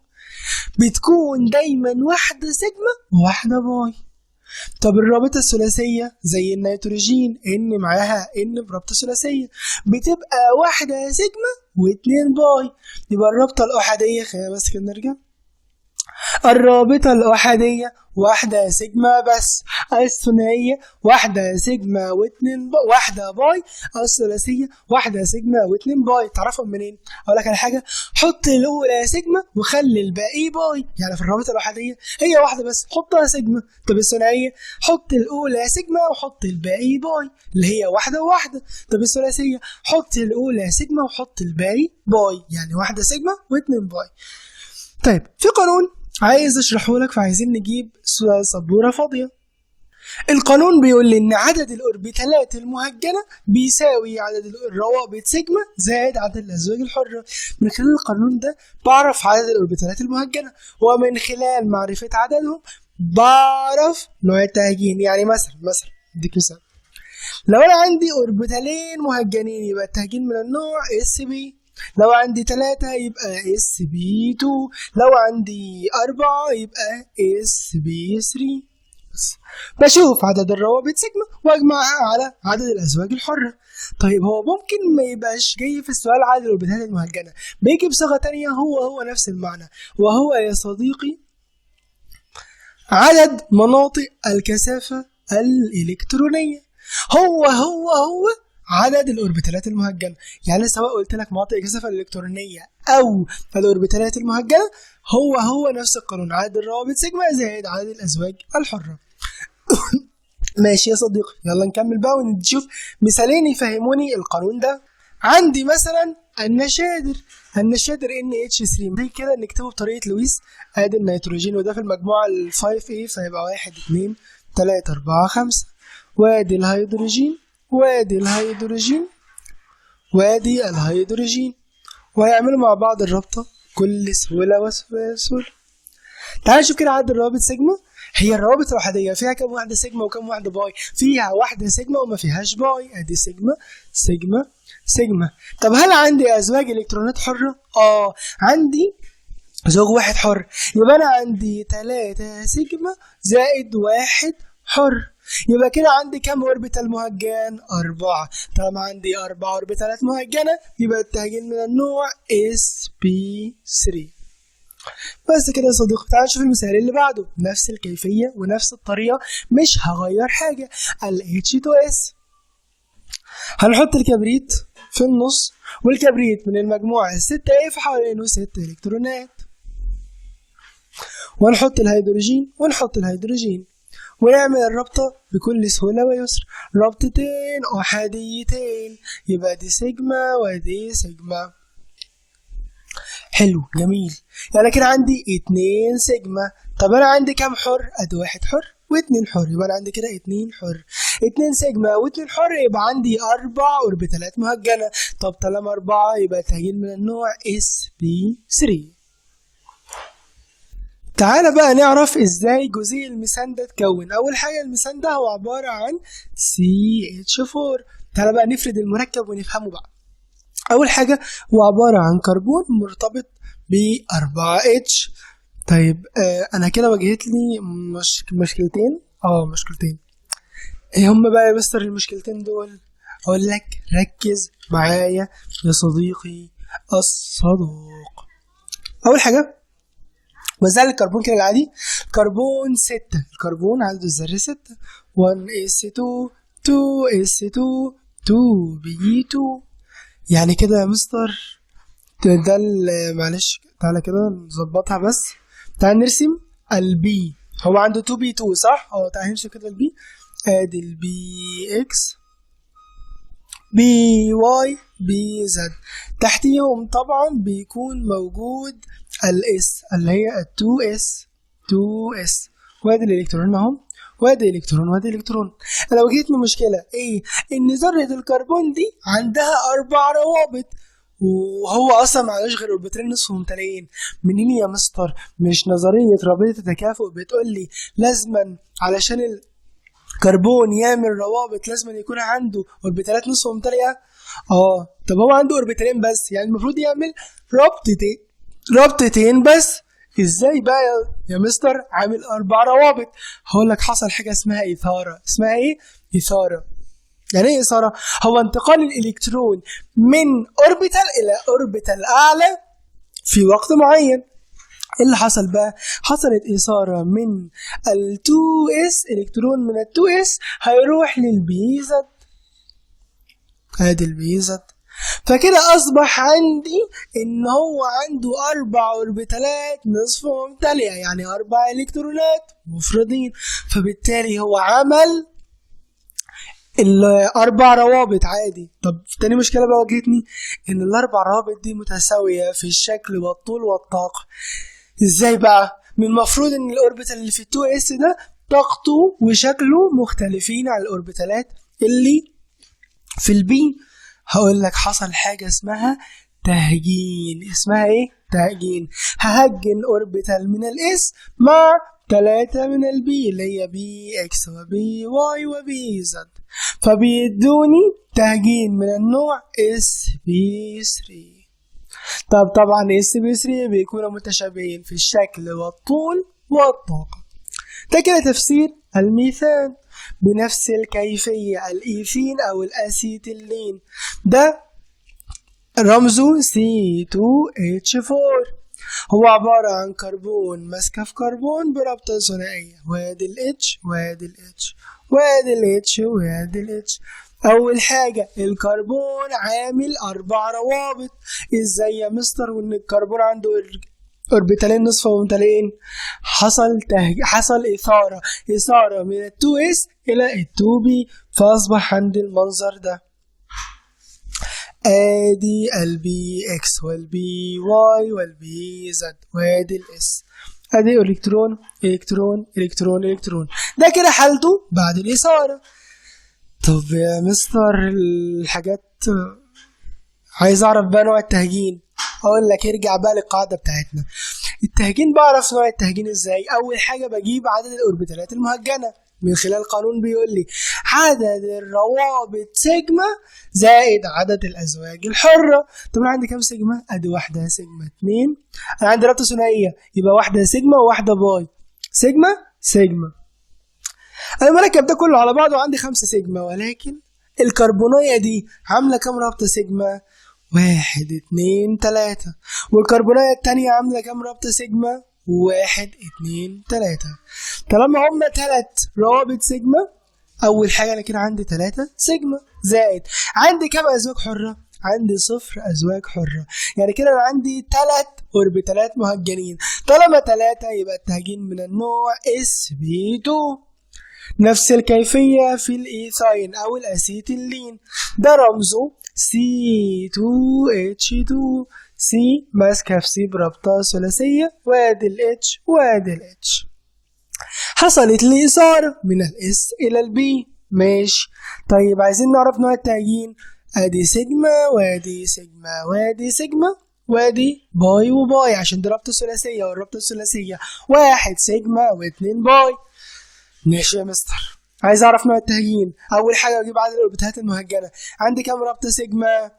A: بتكون دايما واحدة سيجما وواحدة pi. طب الرابطة الثلاثية زي النيتروجين N معاها N برابطه ثلاثية، بتبقى واحدة سيجما واتنين pi. يبقى الرابطة الاحاديه، خلينا بس كده نرجع، الرابطة الأحادية واحدة سيجما بس، الثنائية واحدة سيجما واتنين واحدة pi، الثلاثية واحدة سيجما واتنين pi. تعرفهم منين؟ أقول لك على حاجة، حط الأولى سيجما وخلي الباقي pi. يعني في الرابطة الأحادية هي واحدة بس، حطها سيجما. طب الثنائية حط الأولى سيجما وحط الباقي pi اللي هي واحدة وواحدة. طب الثلاثية حط الأولى سيجما وحط الباقي pi، يعني واحدة سيجما واتنين pi. طيب في قانون عايز اشرحه لك، فعايزين نجيب سبورة فاضية. القانون بيقول لي ان عدد الاوربيتالات المهجنه بيساوي عدد الروابط سيجما زائد عدد الازواج الحرة. من خلال القانون ده بعرف عدد الاوربيتالات المهجنه، ومن خلال معرفة عددهم بعرف نوع التهجين. يعني مثلا اديك مثال، لو انا عندي اوربيتالين مهجنين يبقى التهجين من النوع sp، لو عندي 3 يبقى sp 2، لو عندي 4 يبقى sp 3. بس بشوف عدد الروابط سيجما واجمعها على عدد الازواج الحرة. طيب هو ممكن ما يبقاش جاي في السؤال عدد الاوربيتالات المهجنه، بيجي بصيغة تانية هو نفس المعنى، وهو يا صديقي عدد مناطق الكثافة الالكترونية، هو هو هو عدد الاوربيتالات المهجنه. يعني سواء قلت لك مناطق الكثافة الالكترونية او الاوربيتالات المهجنه، هو نفس القانون، عدد الروابط سيجما زائد عدد الازواج الحرة. ماشي يا صديقي، يلا نكمل بقى ونشوف مثالين يفهموني القانون ده. عندي مثلا النشادر، النشادر NH3، دي كده نكتبه بطريقة لويس. ادي النيتروجين وده في المجموعة ال 5A، فيبقى 1 2 3 4 5، وادي الهيدروجين وادي الهيدروجين وادي الهيدروجين، وهيعملوا مع بعض الرابطة كل سهولة وسهولة. تعال نشوف كده عدد الروابط سيجما. هي الروابط الأحادية فيها كم واحدة سيجما وكم واحدة pi؟ فيها واحدة سيجما وما فيهاش pi، ادي sigma sigma sigma. طب هل عندي أزواج إلكترونات حرة؟ عندي زوج واحد حر، يبقى أنا عندي 3 سيجما زائد 1 حر، يبقى كده عندي كام orbital مهجن؟ 4. طالما عندي 4 اوربيتالات مهجنه يبقى التهجين من النوع sp3. بس كده يا صديقي. تعال نشوف المثال اللي بعده، نفس الكيفية ونفس الطريقة، مش هغير حاجة. ال H2S، هنحط الكبريت في النص، والكبريت من المجموعة 6A فحوالينه 6 الكترونات، ونحط الهيدروجين ونحط الهيدروجين، ونعمل الرابطة بكل سهولة ويسر، رابطتين أحاديتين، يبقى دي سيجما ودي سيجما. حلو جميل. يعني كده عندي 2 سيجما. طب أنا عندي كام حر؟ أدي 1 حر و2 حر، يبقى أنا عندي كده 2 حر، 2 سيجما و2 حر، يبقى عندي 4 أوربيتالات مهجنة. طب طالما 4 يبقى تهجين من النوع sp3. تعالى بقى نعرف ازاي جزيء الميثان ده اتكون. اول حاجة الميثان ده هو عبارة عن CH4. تعالى بقى نفرد المركب ونفهمه بقى. اول حاجة هو عبارة عن كربون مرتبط ب 4 H. طيب انا كده واجهت لي مشكلتين. مشكلتين. ايه هما بقى يا مستر المشكلتين دول؟ اقول لك ركز معايا يا صديقي الصدوق. اول حاجة وزع الكربون كده العادي، كربون 6، الكربون عدده الذري 6، 1 s 2 2 s 2 2 p 2. يعني كده يا مستر ده معلش تعالى كده نظبطها بس. تعالى نرسم ال p، هو عنده 2 p 2 صح؟ تعالى نرسم كده ال p، ادي ال p x p y p z، تحتيهم طبعا بيكون موجود ال s اللي هي 2 s 2 s، وادي الالكترون اهو، وادي الكترون وادي الكترون. انا واجهتني مشكلة ايه؟ ان ذره الكربون دي عندها 4 روابط، وهو اصلا ما عندوش غير اوربيتالين نصف ممتلئين. منين يا مستر؟ مش نظرية رابطه التكافؤ بتقول لي لازما علشان الكربون يعمل روابط لازما يكون عنده اوربيتالات نصف ممتلئة؟ طب هو عنده اوربيتالين بس، يعني المفروض يعمل رابطتين بس. ازاي بقى يا مستر عامل 4 روابط؟ هقول لك حصل حاجة اسمها اثاره. اسمها ايه؟ اثاره. يعني ايه اثاره؟ هو انتقال الالكترون من orbital الى orbital اعلى في وقت معين. ايه اللي حصل بقى؟ حصلت اثاره من ال 2 s، الكترون من ال 2 s هيروح لل p z، ادي ال p z. فكده اصبح عندي ان هو عنده 4 اوربيتالات نصف ممتلئة، يعني 4 الكترونات مفردين، فبالتالي هو عمل ال4 روابط عادي. طب تاني مشكلة بقى واجهتني ان ال4 روابط دي متساوية في الشكل والطول والطاقة. ازاي بقى؟ من المفروض ان ال orbital اللي في 2 s ده طاقته وشكله مختلفين عن الاوربيتالات اللي في ال p. هقول لك حصل حاجة اسمها تهجين. اسمها ايه؟ تهجين. ههجن orbital من ال s مع 3 من ال p اللي هي p x و p y و p z، فبيدوني تهجين من النوع s p 3. طب طبعا s p 3 بيكونوا متشابهين في الشكل والطول والطاقة. ده كده تفسير الميثان. بنفس الكيفية الإيثين أو الأسيتيلين ده رمزه C2H4، هو عبارة عن كربون ماسكة في كربون برابطة ثنائية، وادي ال H وادي ال H وادي ال H وادي ال H. أول حاجة الكربون عامل 4 روابط. إزاي يا مستر وإن الكربون عنده اوربيتالين نصف ممتلئين؟ حصل إثارة من ال 2 s إلى ال 2 p، فأصبح عندي المنظر ده. ادي ال p x وال p y وال p z وادي ال s، ادي الكترون الكترون الكترون الكترون. ده كده حالته بعد الإثارة. طب يا مستر الحاجات عايز اعرف بقى نوع التهجين. اقول لك ارجع بقى للقاعدة بتاعتنا. التهجين بعرف نوع التهجين ازاي؟ اول حاجة بجيب عدد الاوربيتالات المهجنه من خلال قانون بيقول لي عدد الروابط سيجما زائد عدد الازواج الحرة. طب انا عندي كام سيجما؟ ادي 1 سيجما 2، انا عندي رابطه ثنائية يبقى 1 سيجما و1 pi، sigma sigma. المركب ده كله على بعضه عندي 5 سيجما، ولكن الكربونيه دي عامله كام رابطه سيجما؟ 1 2 3، والكربونية التانية عاملة كام رابطة سيجما؟ 1 2 3. طالما هما 3 روابط سيجما، أول حاجة أنا كده عندي 3 سيجما زائد عندي كام أزواج حرة؟ عندي 0 أزواج حرة، يعني كده أنا عندي 3 أوربيتالات مهجنين. طالما 3 يبقى التهجين من النوع s p 2. نفس الكيفية في الإيثاين أو الأسيتيلين، ده رمزه C2H2، C ماسكة في C برابطة ثلاثية، وادي ال H وادي ال H. حصلت لي إثارة من ال S إلى ال P، ماشي. طيب عايزين نعرف نوع التهجين. ادي سيجما وادي سيجما وادي سيجما وادي pi و pi عشان دي رابطة ثلاثية، والرابطة الثلاثية 1 سيجما و2 pi. ماشي يا مستر، عايز اعرف نوع التهجين. اول حاجة اجيب عدد الاوربيتالات المهجنه. عندي كام رابطه سيجما؟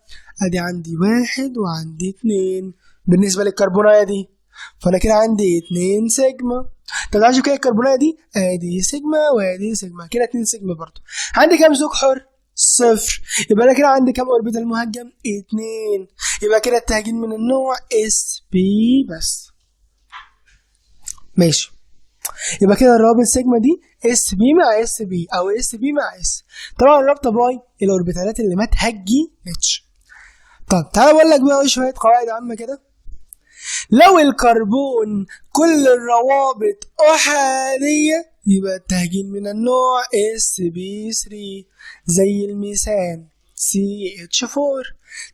A: ادي عندي 1 وعندي 2 بالنسبة للكربونايه دي، فانا كده عندي 2 سيجما. طب تعالوا كده الكربونايه دي ادي سيجما وادي سيجما، كده 2 سيجما برضو. عندي كام زوج حر؟ 0. يبقى انا كده عندي كام orbital مهجن؟ 2. يبقى كده التهجين من النوع s p بس. ماشي، يبقى كده الروابط سيجما دي s p مع s p او s p مع s. طبعا الرابطة pi الاوربيتالات اللي ما تهجنتش. طب تعالى اقول لك بقى شوية قواعد عامة كده. لو الكربون كل الروابط احادية يبقى التهجين من النوع s p 3 زي الميثان CH4.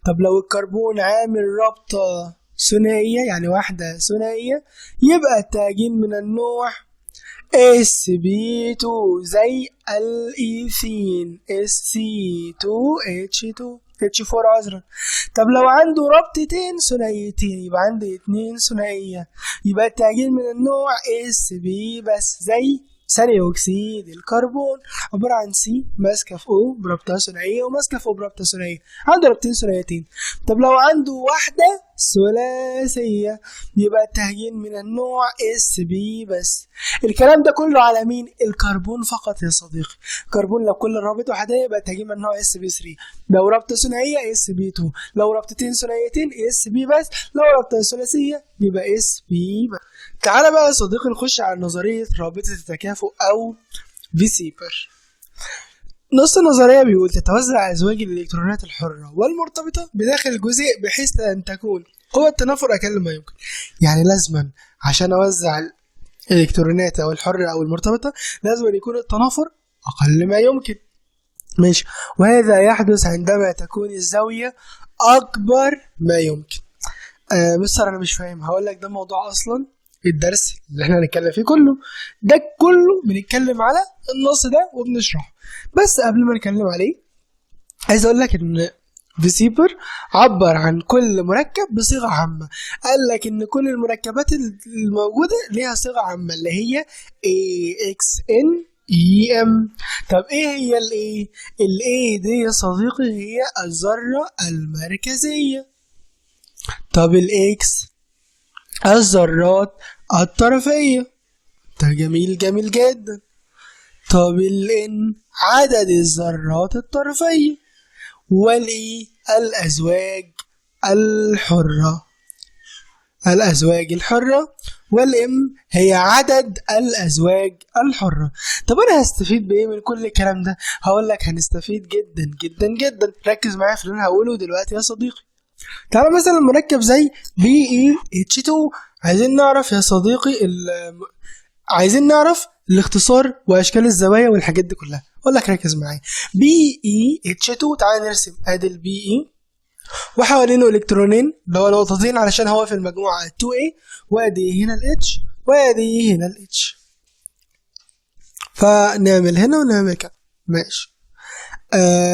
A: طب لو الكربون عامل رابطه ثنائية، يعني واحدة ثنائية، يبقى التهجين من النوع sp2 زي الإيثين sc2h2 H4 عذرا. طب لو عنده رابطتين ثنائيتين يبقى عندي 2 ثنائية، يبقى التهجين من النوع sp بس زي ثاني أكسيد الكربون، عبارة عن C ماسكة في O برابطة ثنائية وماسكة في O برابطة ثنائية، عنده رابطتين ثنائيتين. طب لو عنده واحدة ثلاثية يبقى التهجين من النوع sp بس. الكلام ده كله على مين؟ الكربون فقط يا صديقي. الكربون لو كل رابط وحدية يبقى التهجين من النوع sp 3، لو رابطة ثنائية sp 2، لو رابطتين ثنائيتين sp بس، لو رابطة ثلاثية يبقى sp بس. تعالى بقى يا صديقي نخش على نظرية رابطة التكافؤ أو فيسيبر. نص النظرية بيقول تتوزع أزواج الإلكترونات الحرة والمرتبطة بداخل الجزيء بحيث أن تكون قوة التنافر أقل ما يمكن. يعني لازما عشان أوزع الإلكترونات أو الحرة أو المرتبطة لازما يكون التنافر أقل ما يمكن. ماشي، وهذا يحدث عندما تكون الزاوية أكبر ما يمكن. مستر أنا مش فاهم. هقول لك ده موضوع أصلا الدرس اللي احنا هنتكلم فيه كله، ده كله بنتكلم على النص ده وبنشرحه. بس قبل ما نتكلم عليه عايز اقول لك ان فيسيبر عبر عن كل مركب بصيغة عامة. قال لك ان كل المركبات الموجودة ليها صيغة عامة اللي هي AXN EM. طب ايه هي ال A؟ ال A دي يا صديقي هي الذرة المركزية. طب ال X الذرات الطرفية. ده جميل جميل جدا. طب ال N عدد الذرات الطرفية، وال E الأزواج الحرة، الأزواج الحرة، وال M هي عدد الأزواج الحرة. طب أنا هستفيد بإيه من كل الكلام ده؟ هقول لك هنستفيد جدا جدا جدا. ركز معايا في اللي أنا هقوله دلوقتي يا صديقي. تعالى مثلا مركب زي BeH2، عايزين نعرف يا صديقي عايزين نعرف الاختصار واشكال الزوايا والحاجات دي كلها. اقول لك ركز معايا. BeH2، تعالى نرسم ادي ال Be وحوالينه الكترونين اللي هو نقطتين علشان هو في المجموعة 2A، وادي هنا ال H وادي هنا ال H، فنعمل هنا ونعمل كده. ماشي.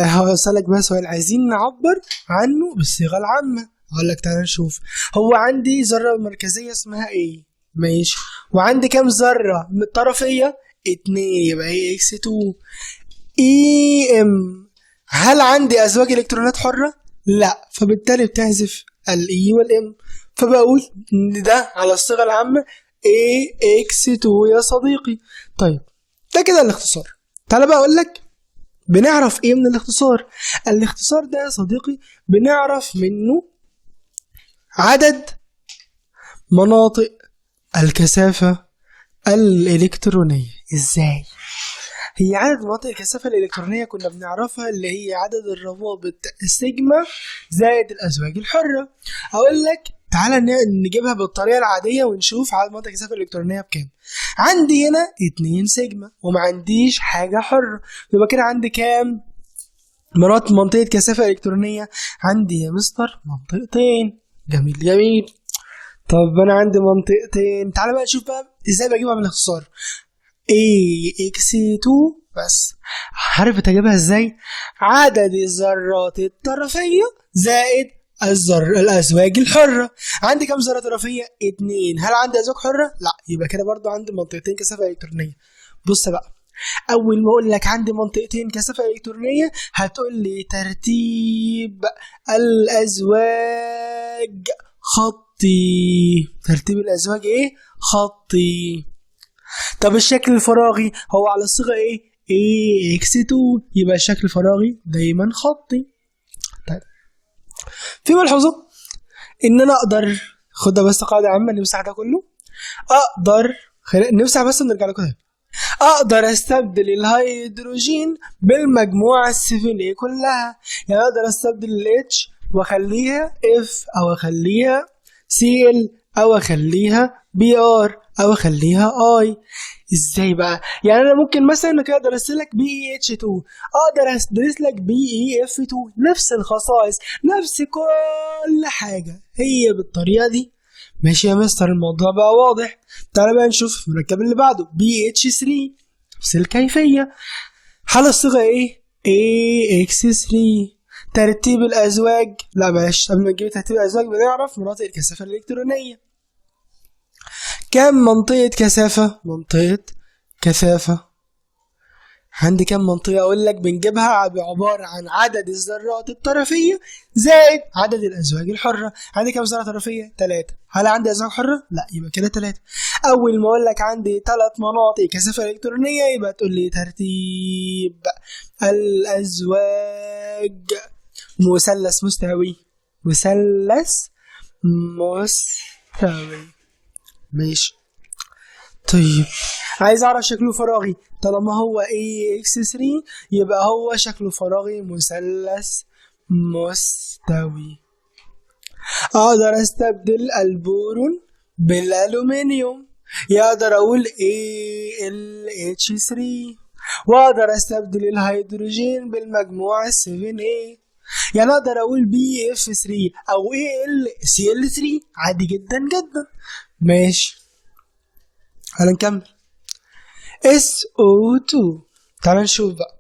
A: هسألك بقى سؤال عايزين نعبر عنه بالصيغة العامة. اقول لك تعالى نشوف. هو عندي ذرة مركزية اسمها A، ماشي، وعندي كام ذرة طرفية؟ 2، يبقى AX 2 EM. هل عندي ازواج الكترونات حرة؟ لا، فبالتالي بتحذف ال E وال M، فبقول ان ده على الصيغة العامة AX 2 يا صديقي. طيب ده كده الاختصار. تعالى بقى اقول لك بنعرف ايه من الاختصار. الاختصار ده يا صديقي بنعرف منه عدد مناطق الكثافة الإلكترونية. ازاي؟ هي عدد مناطق الكثافة الإلكترونية كنا بنعرفها اللي هي عدد الروابط السيجما زائد الأزواج الحرة. أقول لك تعالى نجيبها بالطريقة العادية ونشوف عدد مناطق الكثافة الإلكترونية بكام. عندي هنا 2 سيجما وما عنديش حاجة حرة، يبقى كده عندي كام مرات منطقة كثافة إلكترونية؟ عندي يا مستر منطقتين. جميل جميل. طب أنا عندي منطقتين، تعالى بقى نشوف بقى إزاي بجيبها بالاختصار. AX2 بس. عارف تجيبها إزاي؟ عدد الذرات الطرفية زائد الأزواج الحرة. عندي كام ذرة طرفية؟ 2. هل عندي أزواج حرة؟ لا، يبقى كده برضو عندي منطقتين كثافة إلكترونية. بص بقى، أول ما أقول لك عندي منطقتين كثافة إلكترونية هتقول لي ترتيب الأزواج خطي. ترتيب الأزواج إيه؟ خطي. طب الشكل الفراغي هو على الصيغة إيه؟ AX2، يبقى الشكل الفراغي دايما خطي. طيب في ملحوظة إن أنا أقدر، خدها بس قاعدة عامة، نمسح ده كله، أقدر نمسح بس ونرجع لكم تاني. أقدر أستبدل الهيدروجين بالمجموعة السفلية كلها، يعني أقدر أستبدل ال H وأخليها F أو أخليها Cl أو أخليها Br او اخليها I. ازاي بقى؟ يعني انا ممكن مثلا كده ادرس لك BeH 2، اقدر ادرس لك BeF 2، نفس الخصائص نفس كل حاجة، هي بالطريقة دي. ماشي يا مستر، الموضوع بقى واضح. تعالى بقى نشوف المركب اللي بعده BH 3، نفس الكيفية. حال الصيغة ايه؟ AX 3. ترتيب الازواج، لا بلاش، قبل ما نجيب ترتيب الازواج بنعرف مناطق الكثافة الالكترونية. كم منطقة كثافة؟ منطقة كثافة عندي كم منطقة؟ أقول لك بنجيبها عبارة عن عدد الذرات الطرفية زائد عدد الأزواج الحرة. عندي كم ذرة طرفية؟ 3. هل عندي أزواج حرة؟ لا، يبقى كده 3. أول ما أقول لك عندي 3 مناطق كثافة إلكترونية يبقى تقول لي ترتيب الأزواج مثلث مستوي، مثلث مستوي. ماشي. طيب عايز اعرف شكله فراغي، طالما هو AX 3 يبقى هو شكله فراغي مثلث مستوي. اقدر استبدل البورون بالالومنيوم، يقدر اقول AlH 3، واقدر استبدل الهيدروجين بالمجموعة 7A، يعني اقدر اقول BF 3 او AlCl 3 عادي جدا جدا. ماشي، تعالى نكمل. SO2، تعالى نشوف بقى.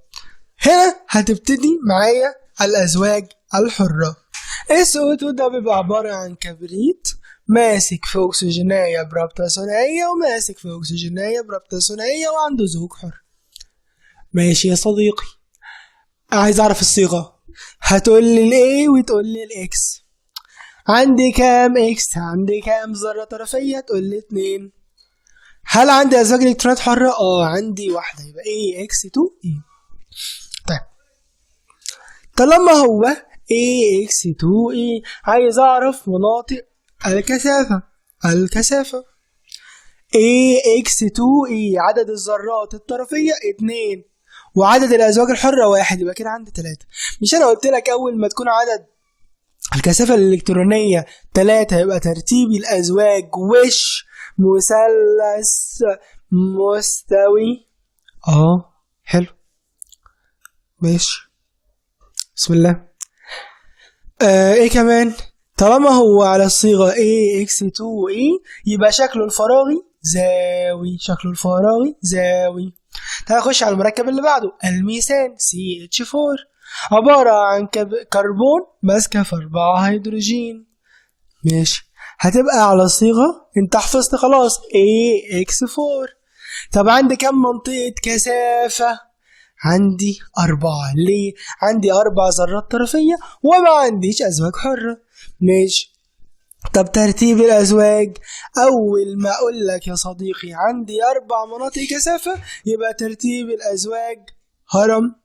A: هنا هتبتدي معايا الأزواج الحرة. SO2 ده بيبقى عبارة عن كبريت ماسك في أكسجينية برابطة ثنائية وماسك في أكسجينية برابطة ثنائية وعنده زوج حر. ماشي يا صديقي، عايز أعرف الصيغة، هتقول لي ال A وتقول لي ال X. عندي كام X؟ عندي كام ذرة طرفية؟ تقول لي 2. هل عندي أزواج إلكترونات حرة؟ عندي واحدة، يبقى AX 2 E. طيب طالما هو AX 2 E عايز أعرف مناطق الكثافة. الكثافة AX 2 E عدد الذرات الطرفية 2 وعدد الأزواج الحرة 1، يبقى كده عندي 3. مش أنا قلت لك أول ما تكون عدد الكثافة الإلكترونية 3 يبقى ترتيب الأزواج وش مثلث مستوي؟ حلو، ماشي، بسم الله. ايه كمان؟ طالما هو على الصيغة AX 2 E يبقى شكله الفراغي زاوي، شكله الفراغي زاوي. تعال نخش على المركب اللي بعده، الميثان CH4، عبارة عن كربون ماسكة في 4 هيدروجين. ماشي، هتبقى على صيغة انت حفظت خلاص AX4. طب عندي كم منطقة كثافة؟ عندي 4. ليه؟ عندي 4 ذرات طرفية وما عنديش أزواج حرة. ماشي. طب ترتيب الأزواج، أول ما أقول لك يا صديقي عندي 4 مناطق كثافة يبقى ترتيب الأزواج هرم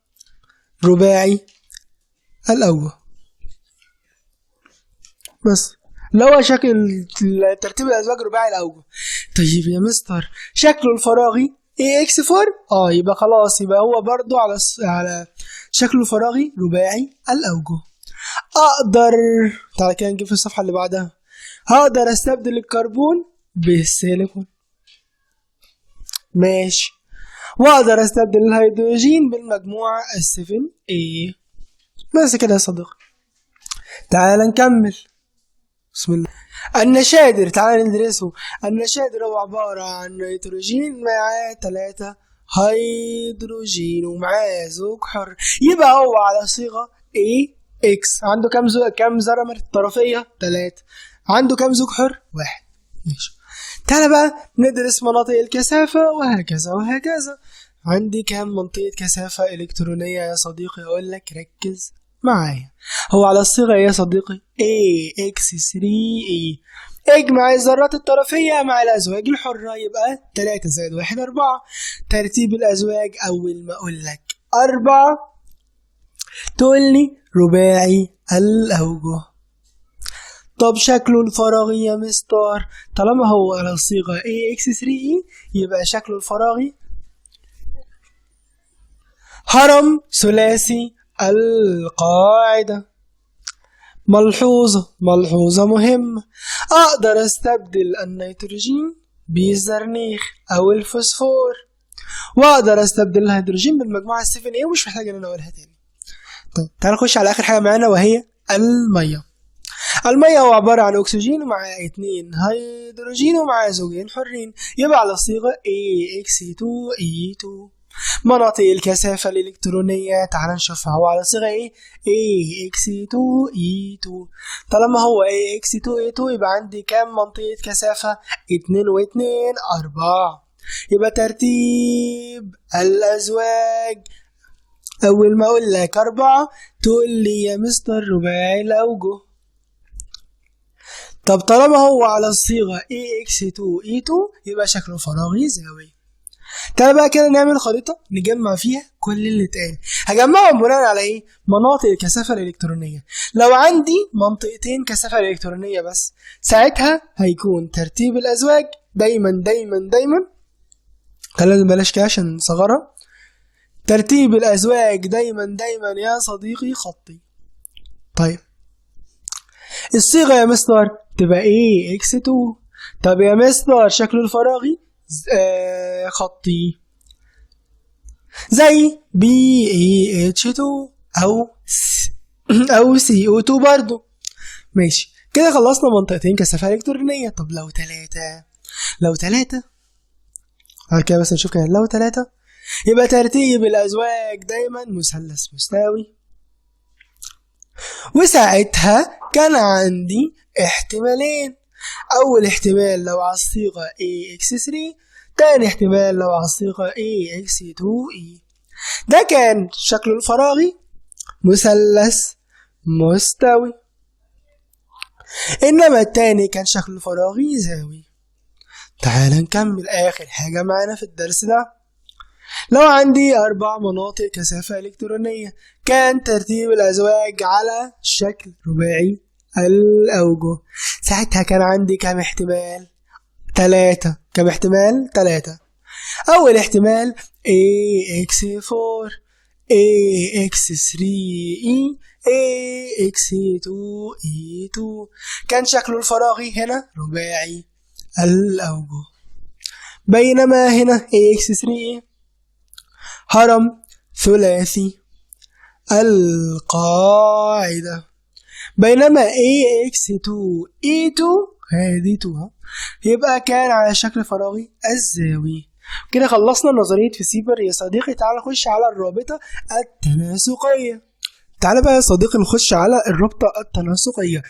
A: رباعي الأول. بس لو شكل ترتيب الأزواج رباعي الأول. طيب يا مستر شكله الفراغي AX4، يبقى خلاص، يبقى هو برضو على شكله الفراغي رباعي الأوجه. أقدر، تعالى كده نجيب في الصفحة اللي بعدها، هقدر أستبدل الكربون بالسيليكون. ماشي، وأقدر أستبدل الهيدروجين بالمجموعة 7A. بس كده يا صديقي. تعالى نكمل، بسم الله. النشادر، تعالى ندرسه. النشادر هو عبارة عن نيتروجين معاه 3 هيدروجين ومعاه زوج حر، يبقى هو على صيغة AX. عنده كم ذرة طرفية؟ 3. عنده كم زوج حر؟ 1. ماشي. تعالى بقى ندرس مناطق الكثافة وهكذا وهكذا. عندي كام منطقة كثافة إلكترونية يا صديقي؟ أقول لك ركز معايا، هو على الصيغة يا صديقي AX3E. اجمع الذرات الطرفية مع الأزواج الحرة يبقى 3 زائد 1 4. ترتيب الأزواج أول ما أقول لك 4 تقول لي رباعي الأوجه. طب شكله الفراغي يا مستر، طالما هو على الصيغة AX3E يبقى شكله الفراغي هرم ثلاثي القاعدة. ملحوظة مهمة، أقدر أستبدل النيتروجين بالزرنيخ او الفوسفور، واقدر استبدل الهيدروجين بالمجموعة 7 A ومش محتاج ان انا اقولها تاني. طيب تعال نخش على اخر حاجة معانا وهي المية. المية هو عبارة عن اكسجين ومع 2 هيدروجين ومع زوجين حرين، يبقى على صيغة AX2E2. مناطق الكثافة الإلكترونية تعال نشوفها، هو على صيغة إيه؟ AX2E2. طالما هو AX2E2 يبقى عندي كام منطقة كثافة؟ 2 و2 4. يبقى ترتيب الأزواج أول ما أقول لك 4 تقول لي يا مستر رباعي الأوجه. طب طالما هو على الصيغة AX2E2 يبقى شكله فراغي زاوي. تعالى بقى كده نعمل خريطة نجمع فيها كل اللي اتقال. هجمعهم بناء على ايه؟ مناطق الكثافة الإلكترونية. لو عندي منطقتين كثافة إلكترونية بس، ساعتها هيكون ترتيب الأزواج دايما دايما دايما، خلينا بلاش كده عشان نصغرها، ترتيب الأزواج دايما دايما يا صديقي خطي. طيب الصيغة يا مستر تبقى AX2. طب يا مستر شكله الفراغي خطي زي BaH2 أو CO2 برضو. ماشي كده خلصنا منطقتين كثافة إلكترونية. طب لو 3، لو 3 كده بس نشوف كده، لو 3 يبقى ترتيب الأزواج دايما مثلث مستوي. وساعتها كان عندي احتمالين، أول احتمال لو على الصيغة AX3، تاني احتمال لو على الصيغة AX2E. ده كان شكله الفراغي مثلث مستوي، إنما التاني كان شكله الفراغي زاوي. تعال نكمل آخر حاجة معانا في الدرس ده. لو عندي 4 مناطق كثافة إلكترونية كان ترتيب الأزواج على شكل رباعي الأوجه. ساعتها كان عندي كام احتمال؟ 3. كام احتمال؟ 3. أول احتمال AX4 AX3E AX2E2، كان شكله الفراغي هنا رباعي الأوجه، بينما هنا AX3E هرم ثلاثي القاعدة، بينما AX2E2 هذه 2 يبقى كان على شكل فراغي الزاوي. كده خلصنا نظرية فسيبر يا صديقي. تعال نخش على الرابطة التناسقية. تعال بقى يا صديقي نخش على الرابطة التناسقية.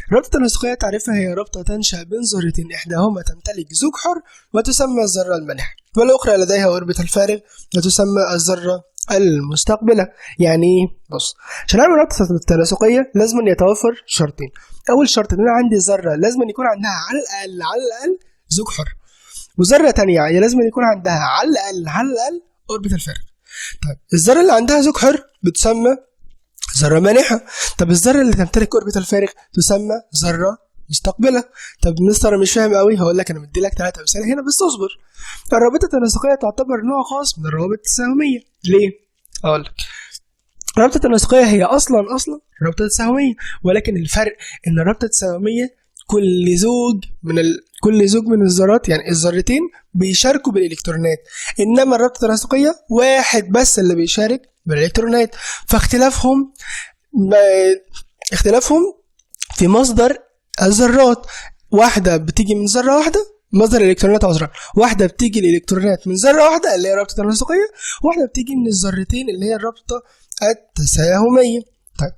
A: الرابطة التناسقية تعرفها هي رابطة تنشأ بين ذرتين، إحداهما تمتلك زوج حر وتسمى الذرة المانحة، والأخرى لديها أوربيتال فارغ وتسمى الذرة المستقبلة. يعني ايه؟ بص، عشان اعمل رابطة تناسقية لازم يتوفر شرطين. أول شرط إن أنا عندي ذرة لازم يكون عندها على الأقل على الأقل زوج حر، وذرة تانية يعني لازم يكون عندها على الأقل على الأقل أوربيتال فارغ. طيب الذرة اللي عندها زوج حر بتسمى ذرة مانحة. طب الذرة اللي تمتلك أوربيتال فارغ تسمى ذرة مستقبلة. طب مستر مش فاهم قوي، هقول لك انا مدي لك 3 امثلة هنا بس اصبر. الرابطة التناسقية تعتبر نوع خاص من الروابط التساهمية. ليه؟ اقول لك الرابطة التناسقية هي اصلا رابطة تساهمية، ولكن الفرق ان الرابطة التساهمية كل زوج من الذرات، يعني الذرتين بيشاركوا بالالكترونات، انما الرابطة التناسقية واحد بس اللي بيشارك بالالكترونات. فاختلافهم اختلافهم في مصدر الذرات، واحدة بتيجي من ذرة واحدة مصدر الالكترونات عذرا، واحدة بتيجي الالكترونات من ذرة واحدة اللي هي الرابطة التناسقية، واحدة بتيجي من الذرتين اللي هي الرابطة التساهمية. طيب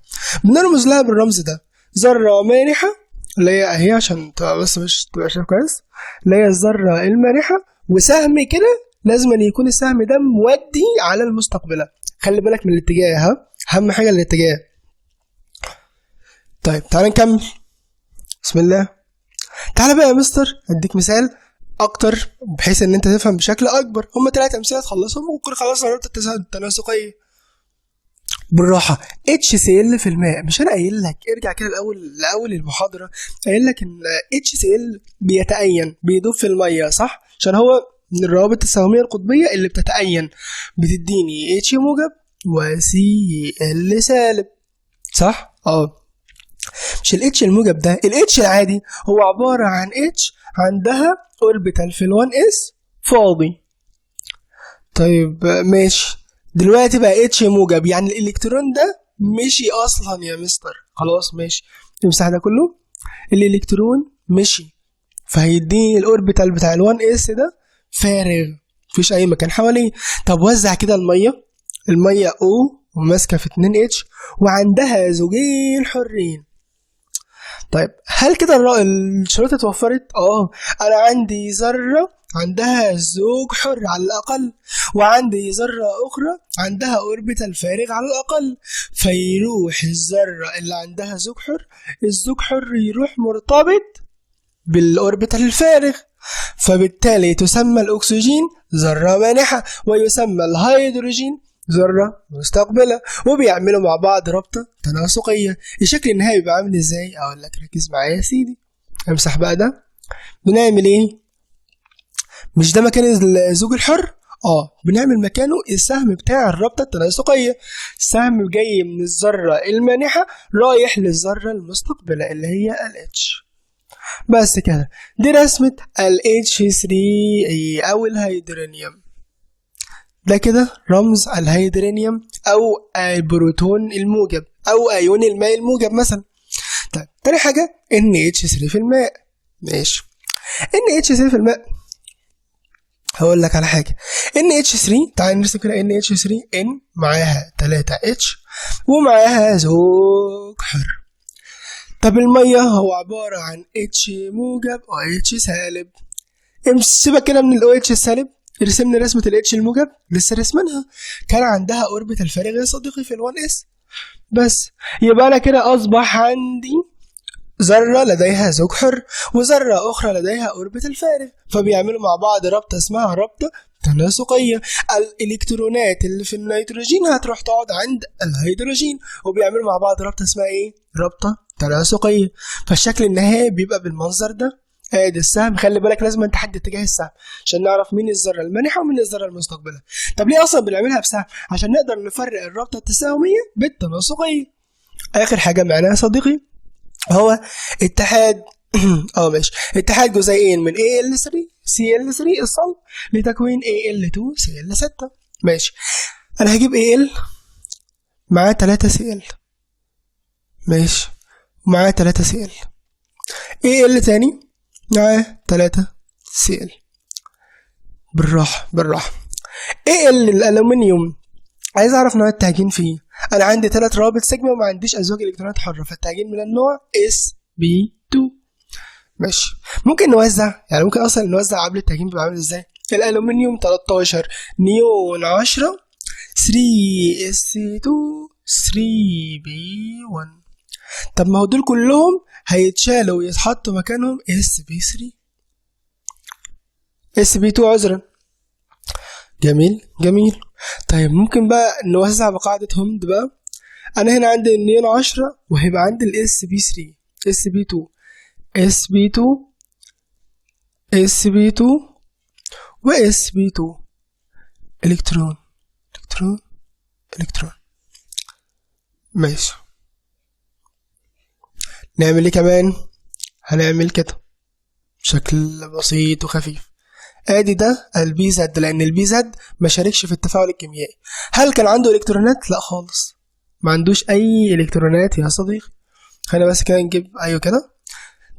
A: بنرمز لها بالرمز ده، ذرة مانحة اللي هي اهي عشان تبقى بس مش تبقى شايف كويس، اللي هي الذرة المانحة، وسهم كده لازم أن يكون السهم ده مودي على المستقبلة. خلي بالك من الاتجاه، ها، أهم حاجة الاتجاه. طيب تعالى نكمل، بسم الله. تعالى بقى يا مستر اديك مثال اكتر بحيث ان انت تفهم بشكل اكبر. هما 3 امثلة تخلصهم وكل خلصنا الرابطة التناسقيه بالراحة. HCl في الماء، مش انا قايل لك ارجع كده الاول لاول المحاضرة، قايل لك ان HCl بيتأين، بيدوب في المية، صح؟ عشان هو من الروابط التساهميه القطبيه اللي بتتأين، بتديني H موجب و Cl سالب، صح؟ اه. مش ال H الموجب ده، ال H العادي هو عبارة عن H عندها orbital في ال1 s فاضي. طيب ماشي، دلوقتي بقى H موجب، يعني الالكترون ده مشي اصلا يا مستر. خلاص ماشي، امسح ده كله، الالكترون مشي، فهيديني ال orbital بتاع ال1 s ده فارغ، مفيش اي مكان حواليه. طب وزع كده المية، المية O وماسكه في 2 H وعندها زوجين حرين. طيب هل كده الشروط اتوفرت؟ انا عندي ذره عندها زوج حر على الاقل، وعندي ذره اخرى عندها orbital فارغ على الاقل، فيروح الذرة اللي عندها زوج حر، الزوج حر يروح مرتبط بال orbital الفارغ، فبالتالي تسمى الاكسجين ذره مانحه ويسمى الهيدروجين ذرة مستقبلة، وبيعملوا مع بعض رابطة تناسقية. الشكل النهائي بيبقى عامل ازاي؟ اقول لك ركز معايا يا سيدي. امسح بقى ده. بنعمل ايه؟ مش ده مكان الزوج الحر؟ بنعمل مكانه السهم بتاع الرابطة التناسقية، السهم جاي من الذرة المانحة رايح للذرة المستقبلة اللي هي ال H. بس كده، دي رسمة ال H3 او الهيدرونيوم. ده كده رمز الهيدرونيوم او البروتون الموجب او ايون الماء الموجب مثلا. طيب تاني حاجة NH3 في الماء. ماشي، NH3 في الماء هقول لك على حاجة. NH3 تعال نرسم كده NH3، N معاها 3 H ومعاها زوج حر. طب المية هو عبارة عن H موجب و H سالب. سيبك كده من ال OH السالب، رسمنا رسمة ال H الموجب لسه رسمينها، كان عندها orbital فارغ يا صديقي في ال1 s. بس يبقى انا كده اصبح عندي ذرة لديها زوج حر وذرة أخرى لديها orbital فارغ، فبيعملوا مع بعض رابطة اسمها رابطة تناسقية. الإلكترونات اللي في النيتروجين هتروح تقعد عند الهيدروجين، وبيعملوا مع بعض رابطة اسمها إيه؟ رابطة تناسقية. فالشكل النهائي بيبقى بالمنظر ده. ادي السهم، خلي بالك لازم تحدد اتجاه السهم عشان نعرف مين الذرة المانحة ومين الذرة المستقبلة. طب ليه أصلا بنعملها بسهم؟ عشان نقدر نفرق الرابطة التساهمية بالتناسقية. آخر حاجة معانا يا صديقي هو اتحاد ماشي، اتحاد جزيئين من Al3 Cl3 الصلب لتكوين Al2Cl6. ماشي، انا هجيب Al معاه 3 Cl، ماشي، ومعاه 3 Cl، Al تاني معاه 3 Cl. بالراحة بالراحة. Al الالومنيوم عايز اعرف نوع التهجين فيه. انا عندي 3 رابط سيجما وما عنديش ازواج الكترونات حره، فالتهجين من النوع sp2. ماشي، ممكن نوزع، يعني ممكن اصلا نوزع قبل التهجين بيبقى عامل ازاي. الالومنيوم 13، نيون 10، 3s2 3p1. طب ما هو دول كلهم هيتشالوا ويتحطوا مكانهم sp3 sp2 عذرا. جميل جميل. طيب ممكن بقى نوزع بقاعدة هوند بقى. انا هنا عندي النيون 10 وهيبقى عندي ال sp3 sp2 sp2 sp2 و sp2 الكترون الكترون الكترون. ماشي، نعمل ايه كمان؟ هنعمل كده بشكل بسيط وخفيف. ادي ده ال Bz، لان ال Bz ما شاركش في التفاعل الكيميائي. هل كان عنده الكترونات؟ لا خالص، ما عندوش اي الكترونات يا صديقي. خلينا بس كده نجيب ايوه كده،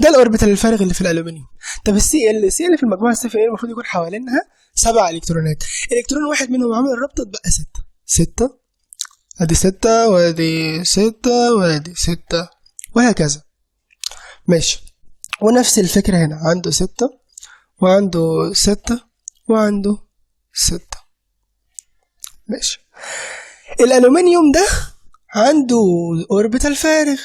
A: ده ال orbital الفارغ اللي في الالومنيوم. طب ال Cl، ال Cl في المجموعة 7 المفروض يكون حوالينها 7 الكترونات، الكترون واحد منهم عمل الرابطة اتبقى 6 6، ادي 6 وادي 6 وادي 6 وهكذا. ماشي، ونفس الفكرة هنا، عنده 6 وعنده 6 وعنده 6. ماشي، الألومنيوم ده عنده orbital فارغ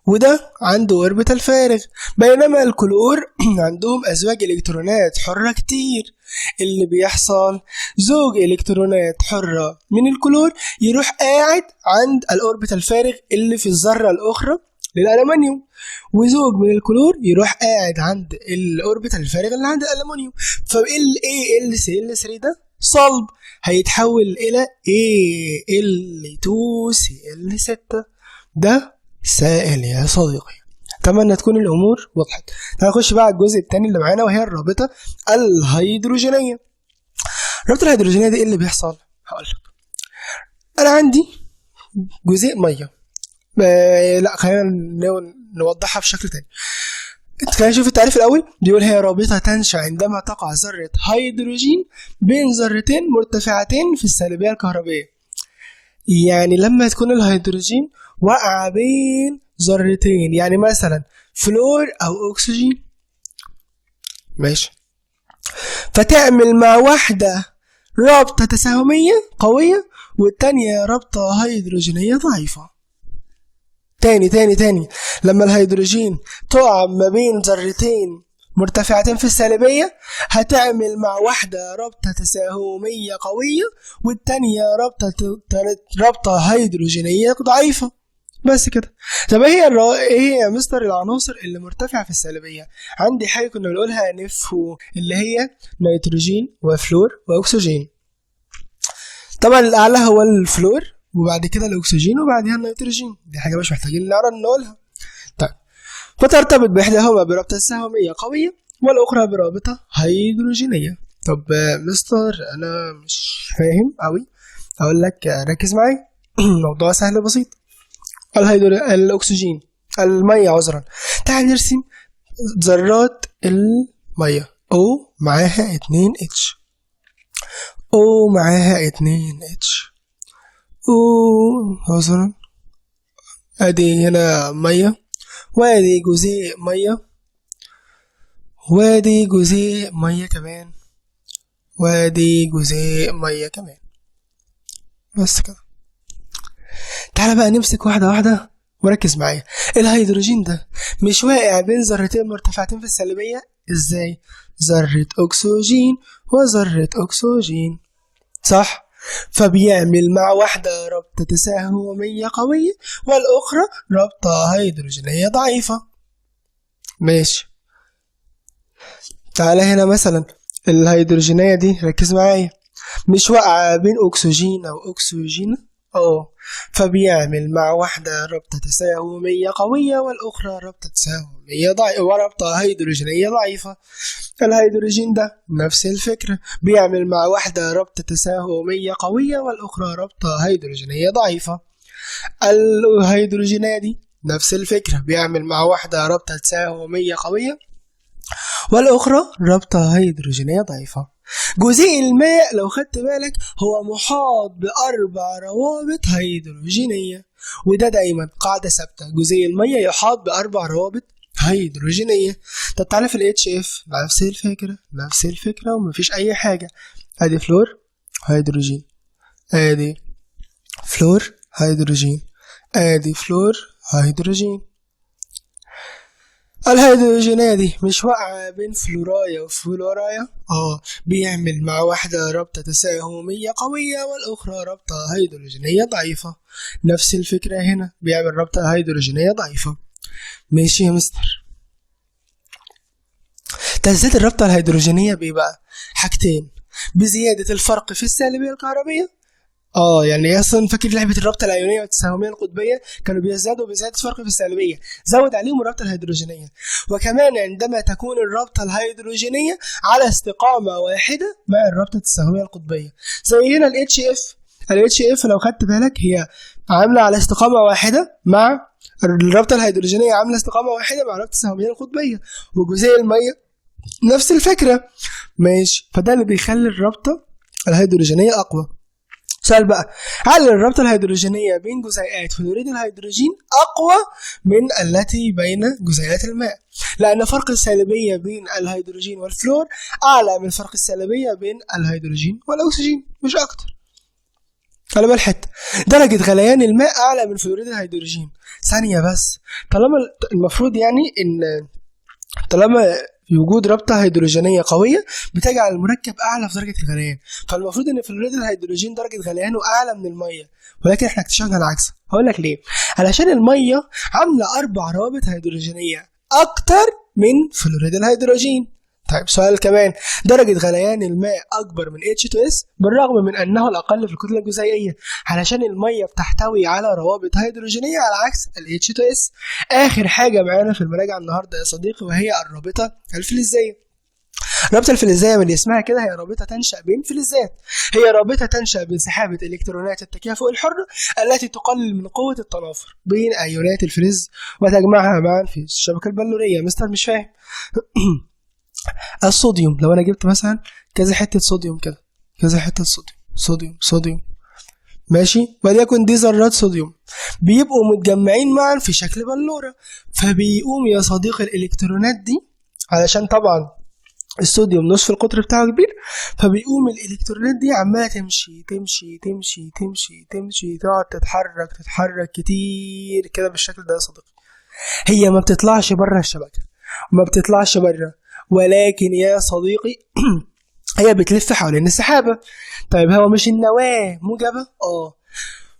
A: وده عنده orbital فارغ، بينما الكلور عندهم أزواج إلكترونات حرة كتير. اللي بيحصل زوج إلكترونات حرة من الكلور يروح قاعد عند ال orbital الفارغ اللي في الذرة الأخرى للألمنيوم، وزوج من الكلور يروح قاعد عند ال orbital الفارغ اللي عند الألمنيوم. فال AlCl3 ده صلب هيتحول إلى Al2Cl6، ده سائل يا صديقي. اتمنى تكون الامور وضحت. تعال نخش بقى على الجزء الثاني اللي معانا، وهي الرابطة الهيدروجينيه. الرابطة الهيدروجينيه دي ايه اللي بيحصل؟ هقول لك. انا عندي جزيء مية، لا خلينا نوضحها بشكل تاني. خلينا نشوف التعريف الاول. بيقول هي رابطه تنشا عندما تقع ذره هيدروجين بين ذرتين مرتفعتين في السالبيه الكهربيه. يعني لما تكون الهيدروجين وقع بين ذرتين، يعني مثلا فلور او اكسجين، ماشي، فتعمل مع واحدة رابطه تساهميه قوية والتانية رابطه هيدروجينيه ضعيفة. تاني تاني تاني، لما الهيدروجين تقع ما بين ذرتين مرتفعتين في السالبية هتعمل مع واحدة رابطة تساهمية قوية والتانية رابطة هيدروجينية ضعيفة. بس كده. طب ايه هي يا مستر العناصر اللي مرتفعة في السالبية؟ عندي حاجة كنا بنقولها نفو، اللي هي نيتروجين وفلور واكسجين. طبعا الاعلى هو الفلور وبعد كده الاكسجين وبعدها النيتروجين، دي حاجة مش محتاجين نعرف نقولها. طيب، فترتبط باحداهما برابطه تساهميه قوية والاخرى برابطه هيدروجينيه. طب مستر انا مش فاهم قوي، اقول لك ركز معايا، الموضوع سهل بسيط. الاكسجين، المية عذرا، تعال نرسم ذرات المية. O معاها 2 H، O معاها 2 H، O عذرا، ادي هنا مية، وادي جزيء مية، وادي جزيء مية كمان، وادي جزيء مية كمان. بس كده. تعالى بقى نمسك واحدة واحدة وركز معايا. الهيدروجين ده مش واقع بين ذرتين مرتفعتين في السالبيه؟ ازاي؟ ذره اكسجين وذره اكسجين، صح؟ فبيعمل مع واحدة رابطة تساهمية قوية والأخرى رابطة هيدروجينية ضعيفة. ماشي. تعالى هنا مثلا الهيدروجينية دي ركز معايا، مش واقعة بين أكسجين أو أكسجين، فبيعمل مع واحدة رابطة تساهمية قوية والأخرى رابطة تساهمية ضعيفة ورابطة هيدروجينية ضعيفة. الهيدروجين ده نفس الفكرة، بيعمل مع واحدة رابطة تساهمية قوية والأخرى رابطة هيدروجينية ضعيفة. الهيدروجينية دي نفس الفكرة، بيعمل مع واحدة رابطة تساهمية قوية والأخرى رابطة هيدروجينية ضعيفة. جزيء الماء لو خدت بالك هو محاط بأربع روابط هيدروجينية، وده دايما قاعدة ثابتة، جزيء المية يحاط بأربع روابط هيدروجينية. طب تعالى في ال HF نفس الفكرة، نفس الفكرة ومفيش أي حاجة. ادي فلور هيدروجين، ادي فلور هيدروجين، ادي فلور هيدروجين. الهيدروجينية دي مش واقعة بين فلورايا وفلورايا، بيعمل مع واحدة رابطة تساهمية قوية والأخرى رابطة هيدروجينية ضعيفة. نفس الفكرة هنا، بيعمل رابطة هيدروجينية ضعيفة. ماشي يا مستر. تزداد الرابطة الهيدروجينية بيبقى حاجتين، بزيادة الفرق في السالبية الكهربية. يعني اصلا فاكر لعبه الرابطة الايونيه والتساهميه القطبيه كانوا بيزدادوا بزيادة الفرق في السالبيه، زود عليهم الرابطة الهيدروجينيه. وكمان عندما تكون الرابطة الهيدروجينيه على استقامة واحدة مع الرابطة التساهميه القطبيه، زي هنا ال HF. ال HF لو خدت بالك هي عامله على استقامة واحدة مع الرابطة الهيدروجينيه، عامله استقامة واحدة مع الرابطة التساهميه القطبيه، وجزيء المية نفس الفكرة. ماشي، فده اللي بيخلي الرابطة الهيدروجينيه اقوى. سؤال بقى، هل الرابطة الهيدروجينية بين جزيئات فلوريد الهيدروجين أقوى من التي بين جزيئات الماء؟ لأن فرق السالبية بين الهيدروجين والفلور أعلى من فرق السالبية بين الهيدروجين والأكسجين، مش أكتر. خلي بالك حتة درجة غليان الماء أعلى من فلوريد الهيدروجين. ثانية بس، طالما المفروض يعني إن طالما وجود رابطة هيدروجينية قوية بتجعل المركب أعلى في درجة الغليان، فالمفروض إن فلوريد الهيدروجين درجة غليانه أعلى من المية، ولكن إحنا اكتشفنا العكس. هقول لك ليه؟ علشان المية عاملة 4 روابط هيدروجينية أكتر من فلوريد الهيدروجين، طيب سؤال كمان، درجة غليان الماء أكبر من H2S بالرغم من أنه الأقل في الكتلة الجزيئية، علشان المية بتحتوي على روابط هيدروجينية على عكس ال H2S. آخر حاجة معانا في المراجعة النهاردة يا صديقي وهي الرابطة الفلزية. الرابطة الفلزية من اسمها كده هي رابطة تنشأ بين فلزات، هي رابطة تنشأ بين سحابة إلكترونات التكافؤ الحر التي تقلل من قوة التنافر بين أيونات الفلز وتجمعها معا في الشبكة البلورية. مستر مش فاهم. الصوديوم لو أنا جبت مثلا كذا حتة صوديوم كده، كذا حتة صوديوم صوديوم صوديوم، ماشي، وليكن دي ذرات صوديوم، بيبقوا متجمعين معا في شكل بلورة، فبيقوم يا صديقي الإلكترونات دي، علشان طبعا الصوديوم نصف القطر بتاعه كبير، فبيقوم الالكترونات دي عماله تمشي تمشي تمشي تمشي تمشي، تقعد تتحرك تتحرك كتير كده بالشكل ده يا صديقي. هي ما بتطلعش بره الشبكة، ما بتطلعش بره، ولكن يا صديقي هي بتلف حوالين السحابة. طيب هو مش النواة موجبه؟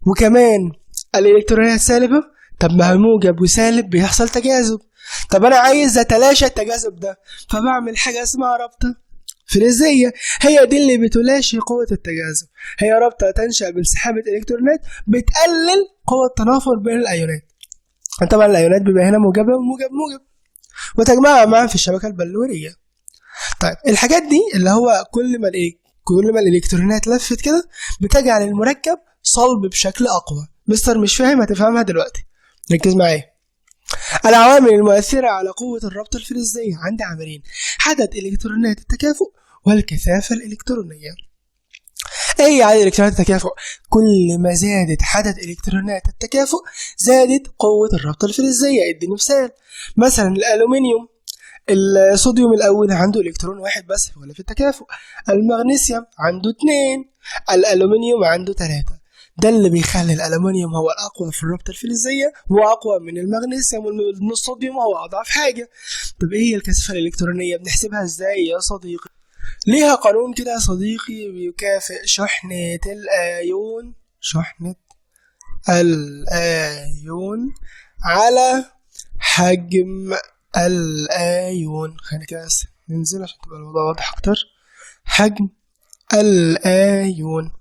A: وكمان الالكترونات سالبه. طب ما هو موجب وسالب بيحصل تجاذب. طب انا عايز اتلاشى التجاذب ده، فبعمل حاجة اسمها رابطه فلزيه، هي دي اللي بتلاشي قوة التجاذب. هي رابطه تنشا من سحابه الكترونات بتقلل قوة التنافر بين الايونات. طبعا الايونات بيبقى هنا موجبه وموجب موجب، وتجمعها معا في الشبكة البلوريه. طيب الحاجات دي اللي هو كل ما الالكترونات لفت كده بتجعل المركب صلب بشكل اقوى. مستر مش فاهم، هتفهمها دلوقتي، ركز معايا. العوامل المؤثرة على قوة الرابطة الفلزية عندي عاملين: عدد إلكترونات التكافؤ والكثافة الإلكترونية. أي عدد إلكترونات التكافؤ؟ كل ما زادت عدد إلكترونات التكافؤ زادت قوة الرابطة الفلزية. اديني مثال، مثلا الألومنيوم، الصوديوم الأول عنده إلكترون واحد بس ولا في التكافؤ، المغنيسيوم عنده 2، الألومنيوم عنده 3. ده اللي بيخلي الألمنيوم هو الأقوى في الرابطة الفلزية وأقوى من المغنيسيوم، والصوديوم هو أضعف حاجة. طب إيه هي الكثافة الإلكترونية؟ بنحسبها إزاي يا صديقي؟ ليها قانون كده يا صديقي بيكافئ شحنة الأيون، شحنة الأيون على حجم الأيون. خلينا كده ننزل عشان تبقى الموضوع واضح أكتر. حجم الأيون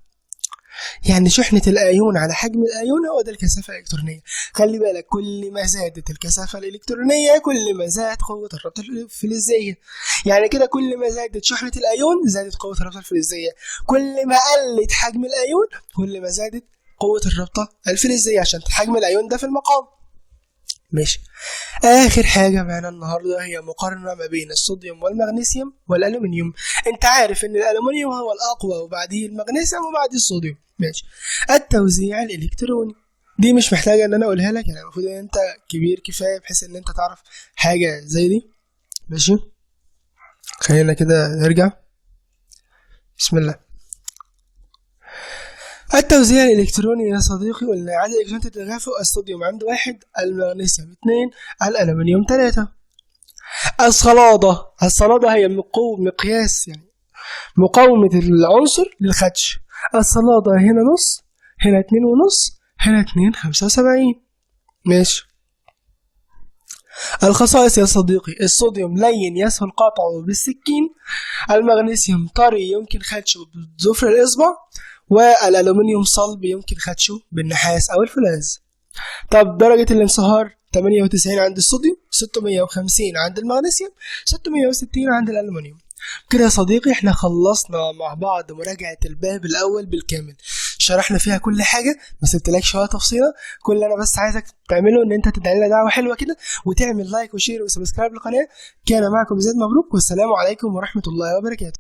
A: يعني شحنة الأيون على حجم الأيون، هو ده الكثافة الإلكترونية. خلي بالك كل ما زادت الكثافة الإلكترونية كل ما زادت قوة الرابطة الفلزية. يعني كده كل ما زادت شحنة الأيون زادت قوة الرابطة الفلزية، كل ما قلت حجم الأيون كل ما زادت قوة الرابطة الفلزية، عشان حجم الأيون ده في المقام. ماشي. آخر حاجة معانا النهاردة هي مقارنة ما بين الصوديوم والمغنيسيوم والألومنيوم. أنت عارف إن الألومنيوم هو الأقوى وبعديه المغنيسيوم وبعديه الصوديوم. ماشي. التوزيع الإلكتروني دي مش محتاجة إن أنا أقولها لك، يعني المفروض إن أنت كبير كفاية بحيث إن أنت تعرف حاجة زي دي. ماشي، خلينا كده نرجع. بسم الله. التوزيع الإلكتروني يا صديقي قلنا عدد إلكترونات التكافؤ، الصوديوم عنده 1، المغنيسيوم 2، الألمنيوم 3. الصلادة، الصلادة هي مقياس يعني مقاومة العنصر للخدش. الصلادة هنا نص، هنا 2.5، هنا 2.75. ماشي. الخصائص يا صديقي: الصوديوم لين يسهل قطعه بالسكين، المغنيسيوم طري يمكن خدشه بظفر الإصبع، والألومنيوم صلب يمكن خدشه بالنحاس أو الفولاذ. طب درجة الانصهار 98 عند الصوديوم، 650 عند المغنيسيوم، 660 عند الألومنيوم. كده يا صديقي احنا خلصنا مع بعض مراجعة الباب الأول بالكامل، شرحنا فيها كل حاجة، ما سبتلكش ولا تفصيلة. كل اللي أنا بس عايزك تعمله إن أنت تدعي لنا دعوة حلوة كده، وتعمل like و share و subscribe للقناة. كان معكم زياد مبروك، والسلام عليكم ورحمة الله وبركاته.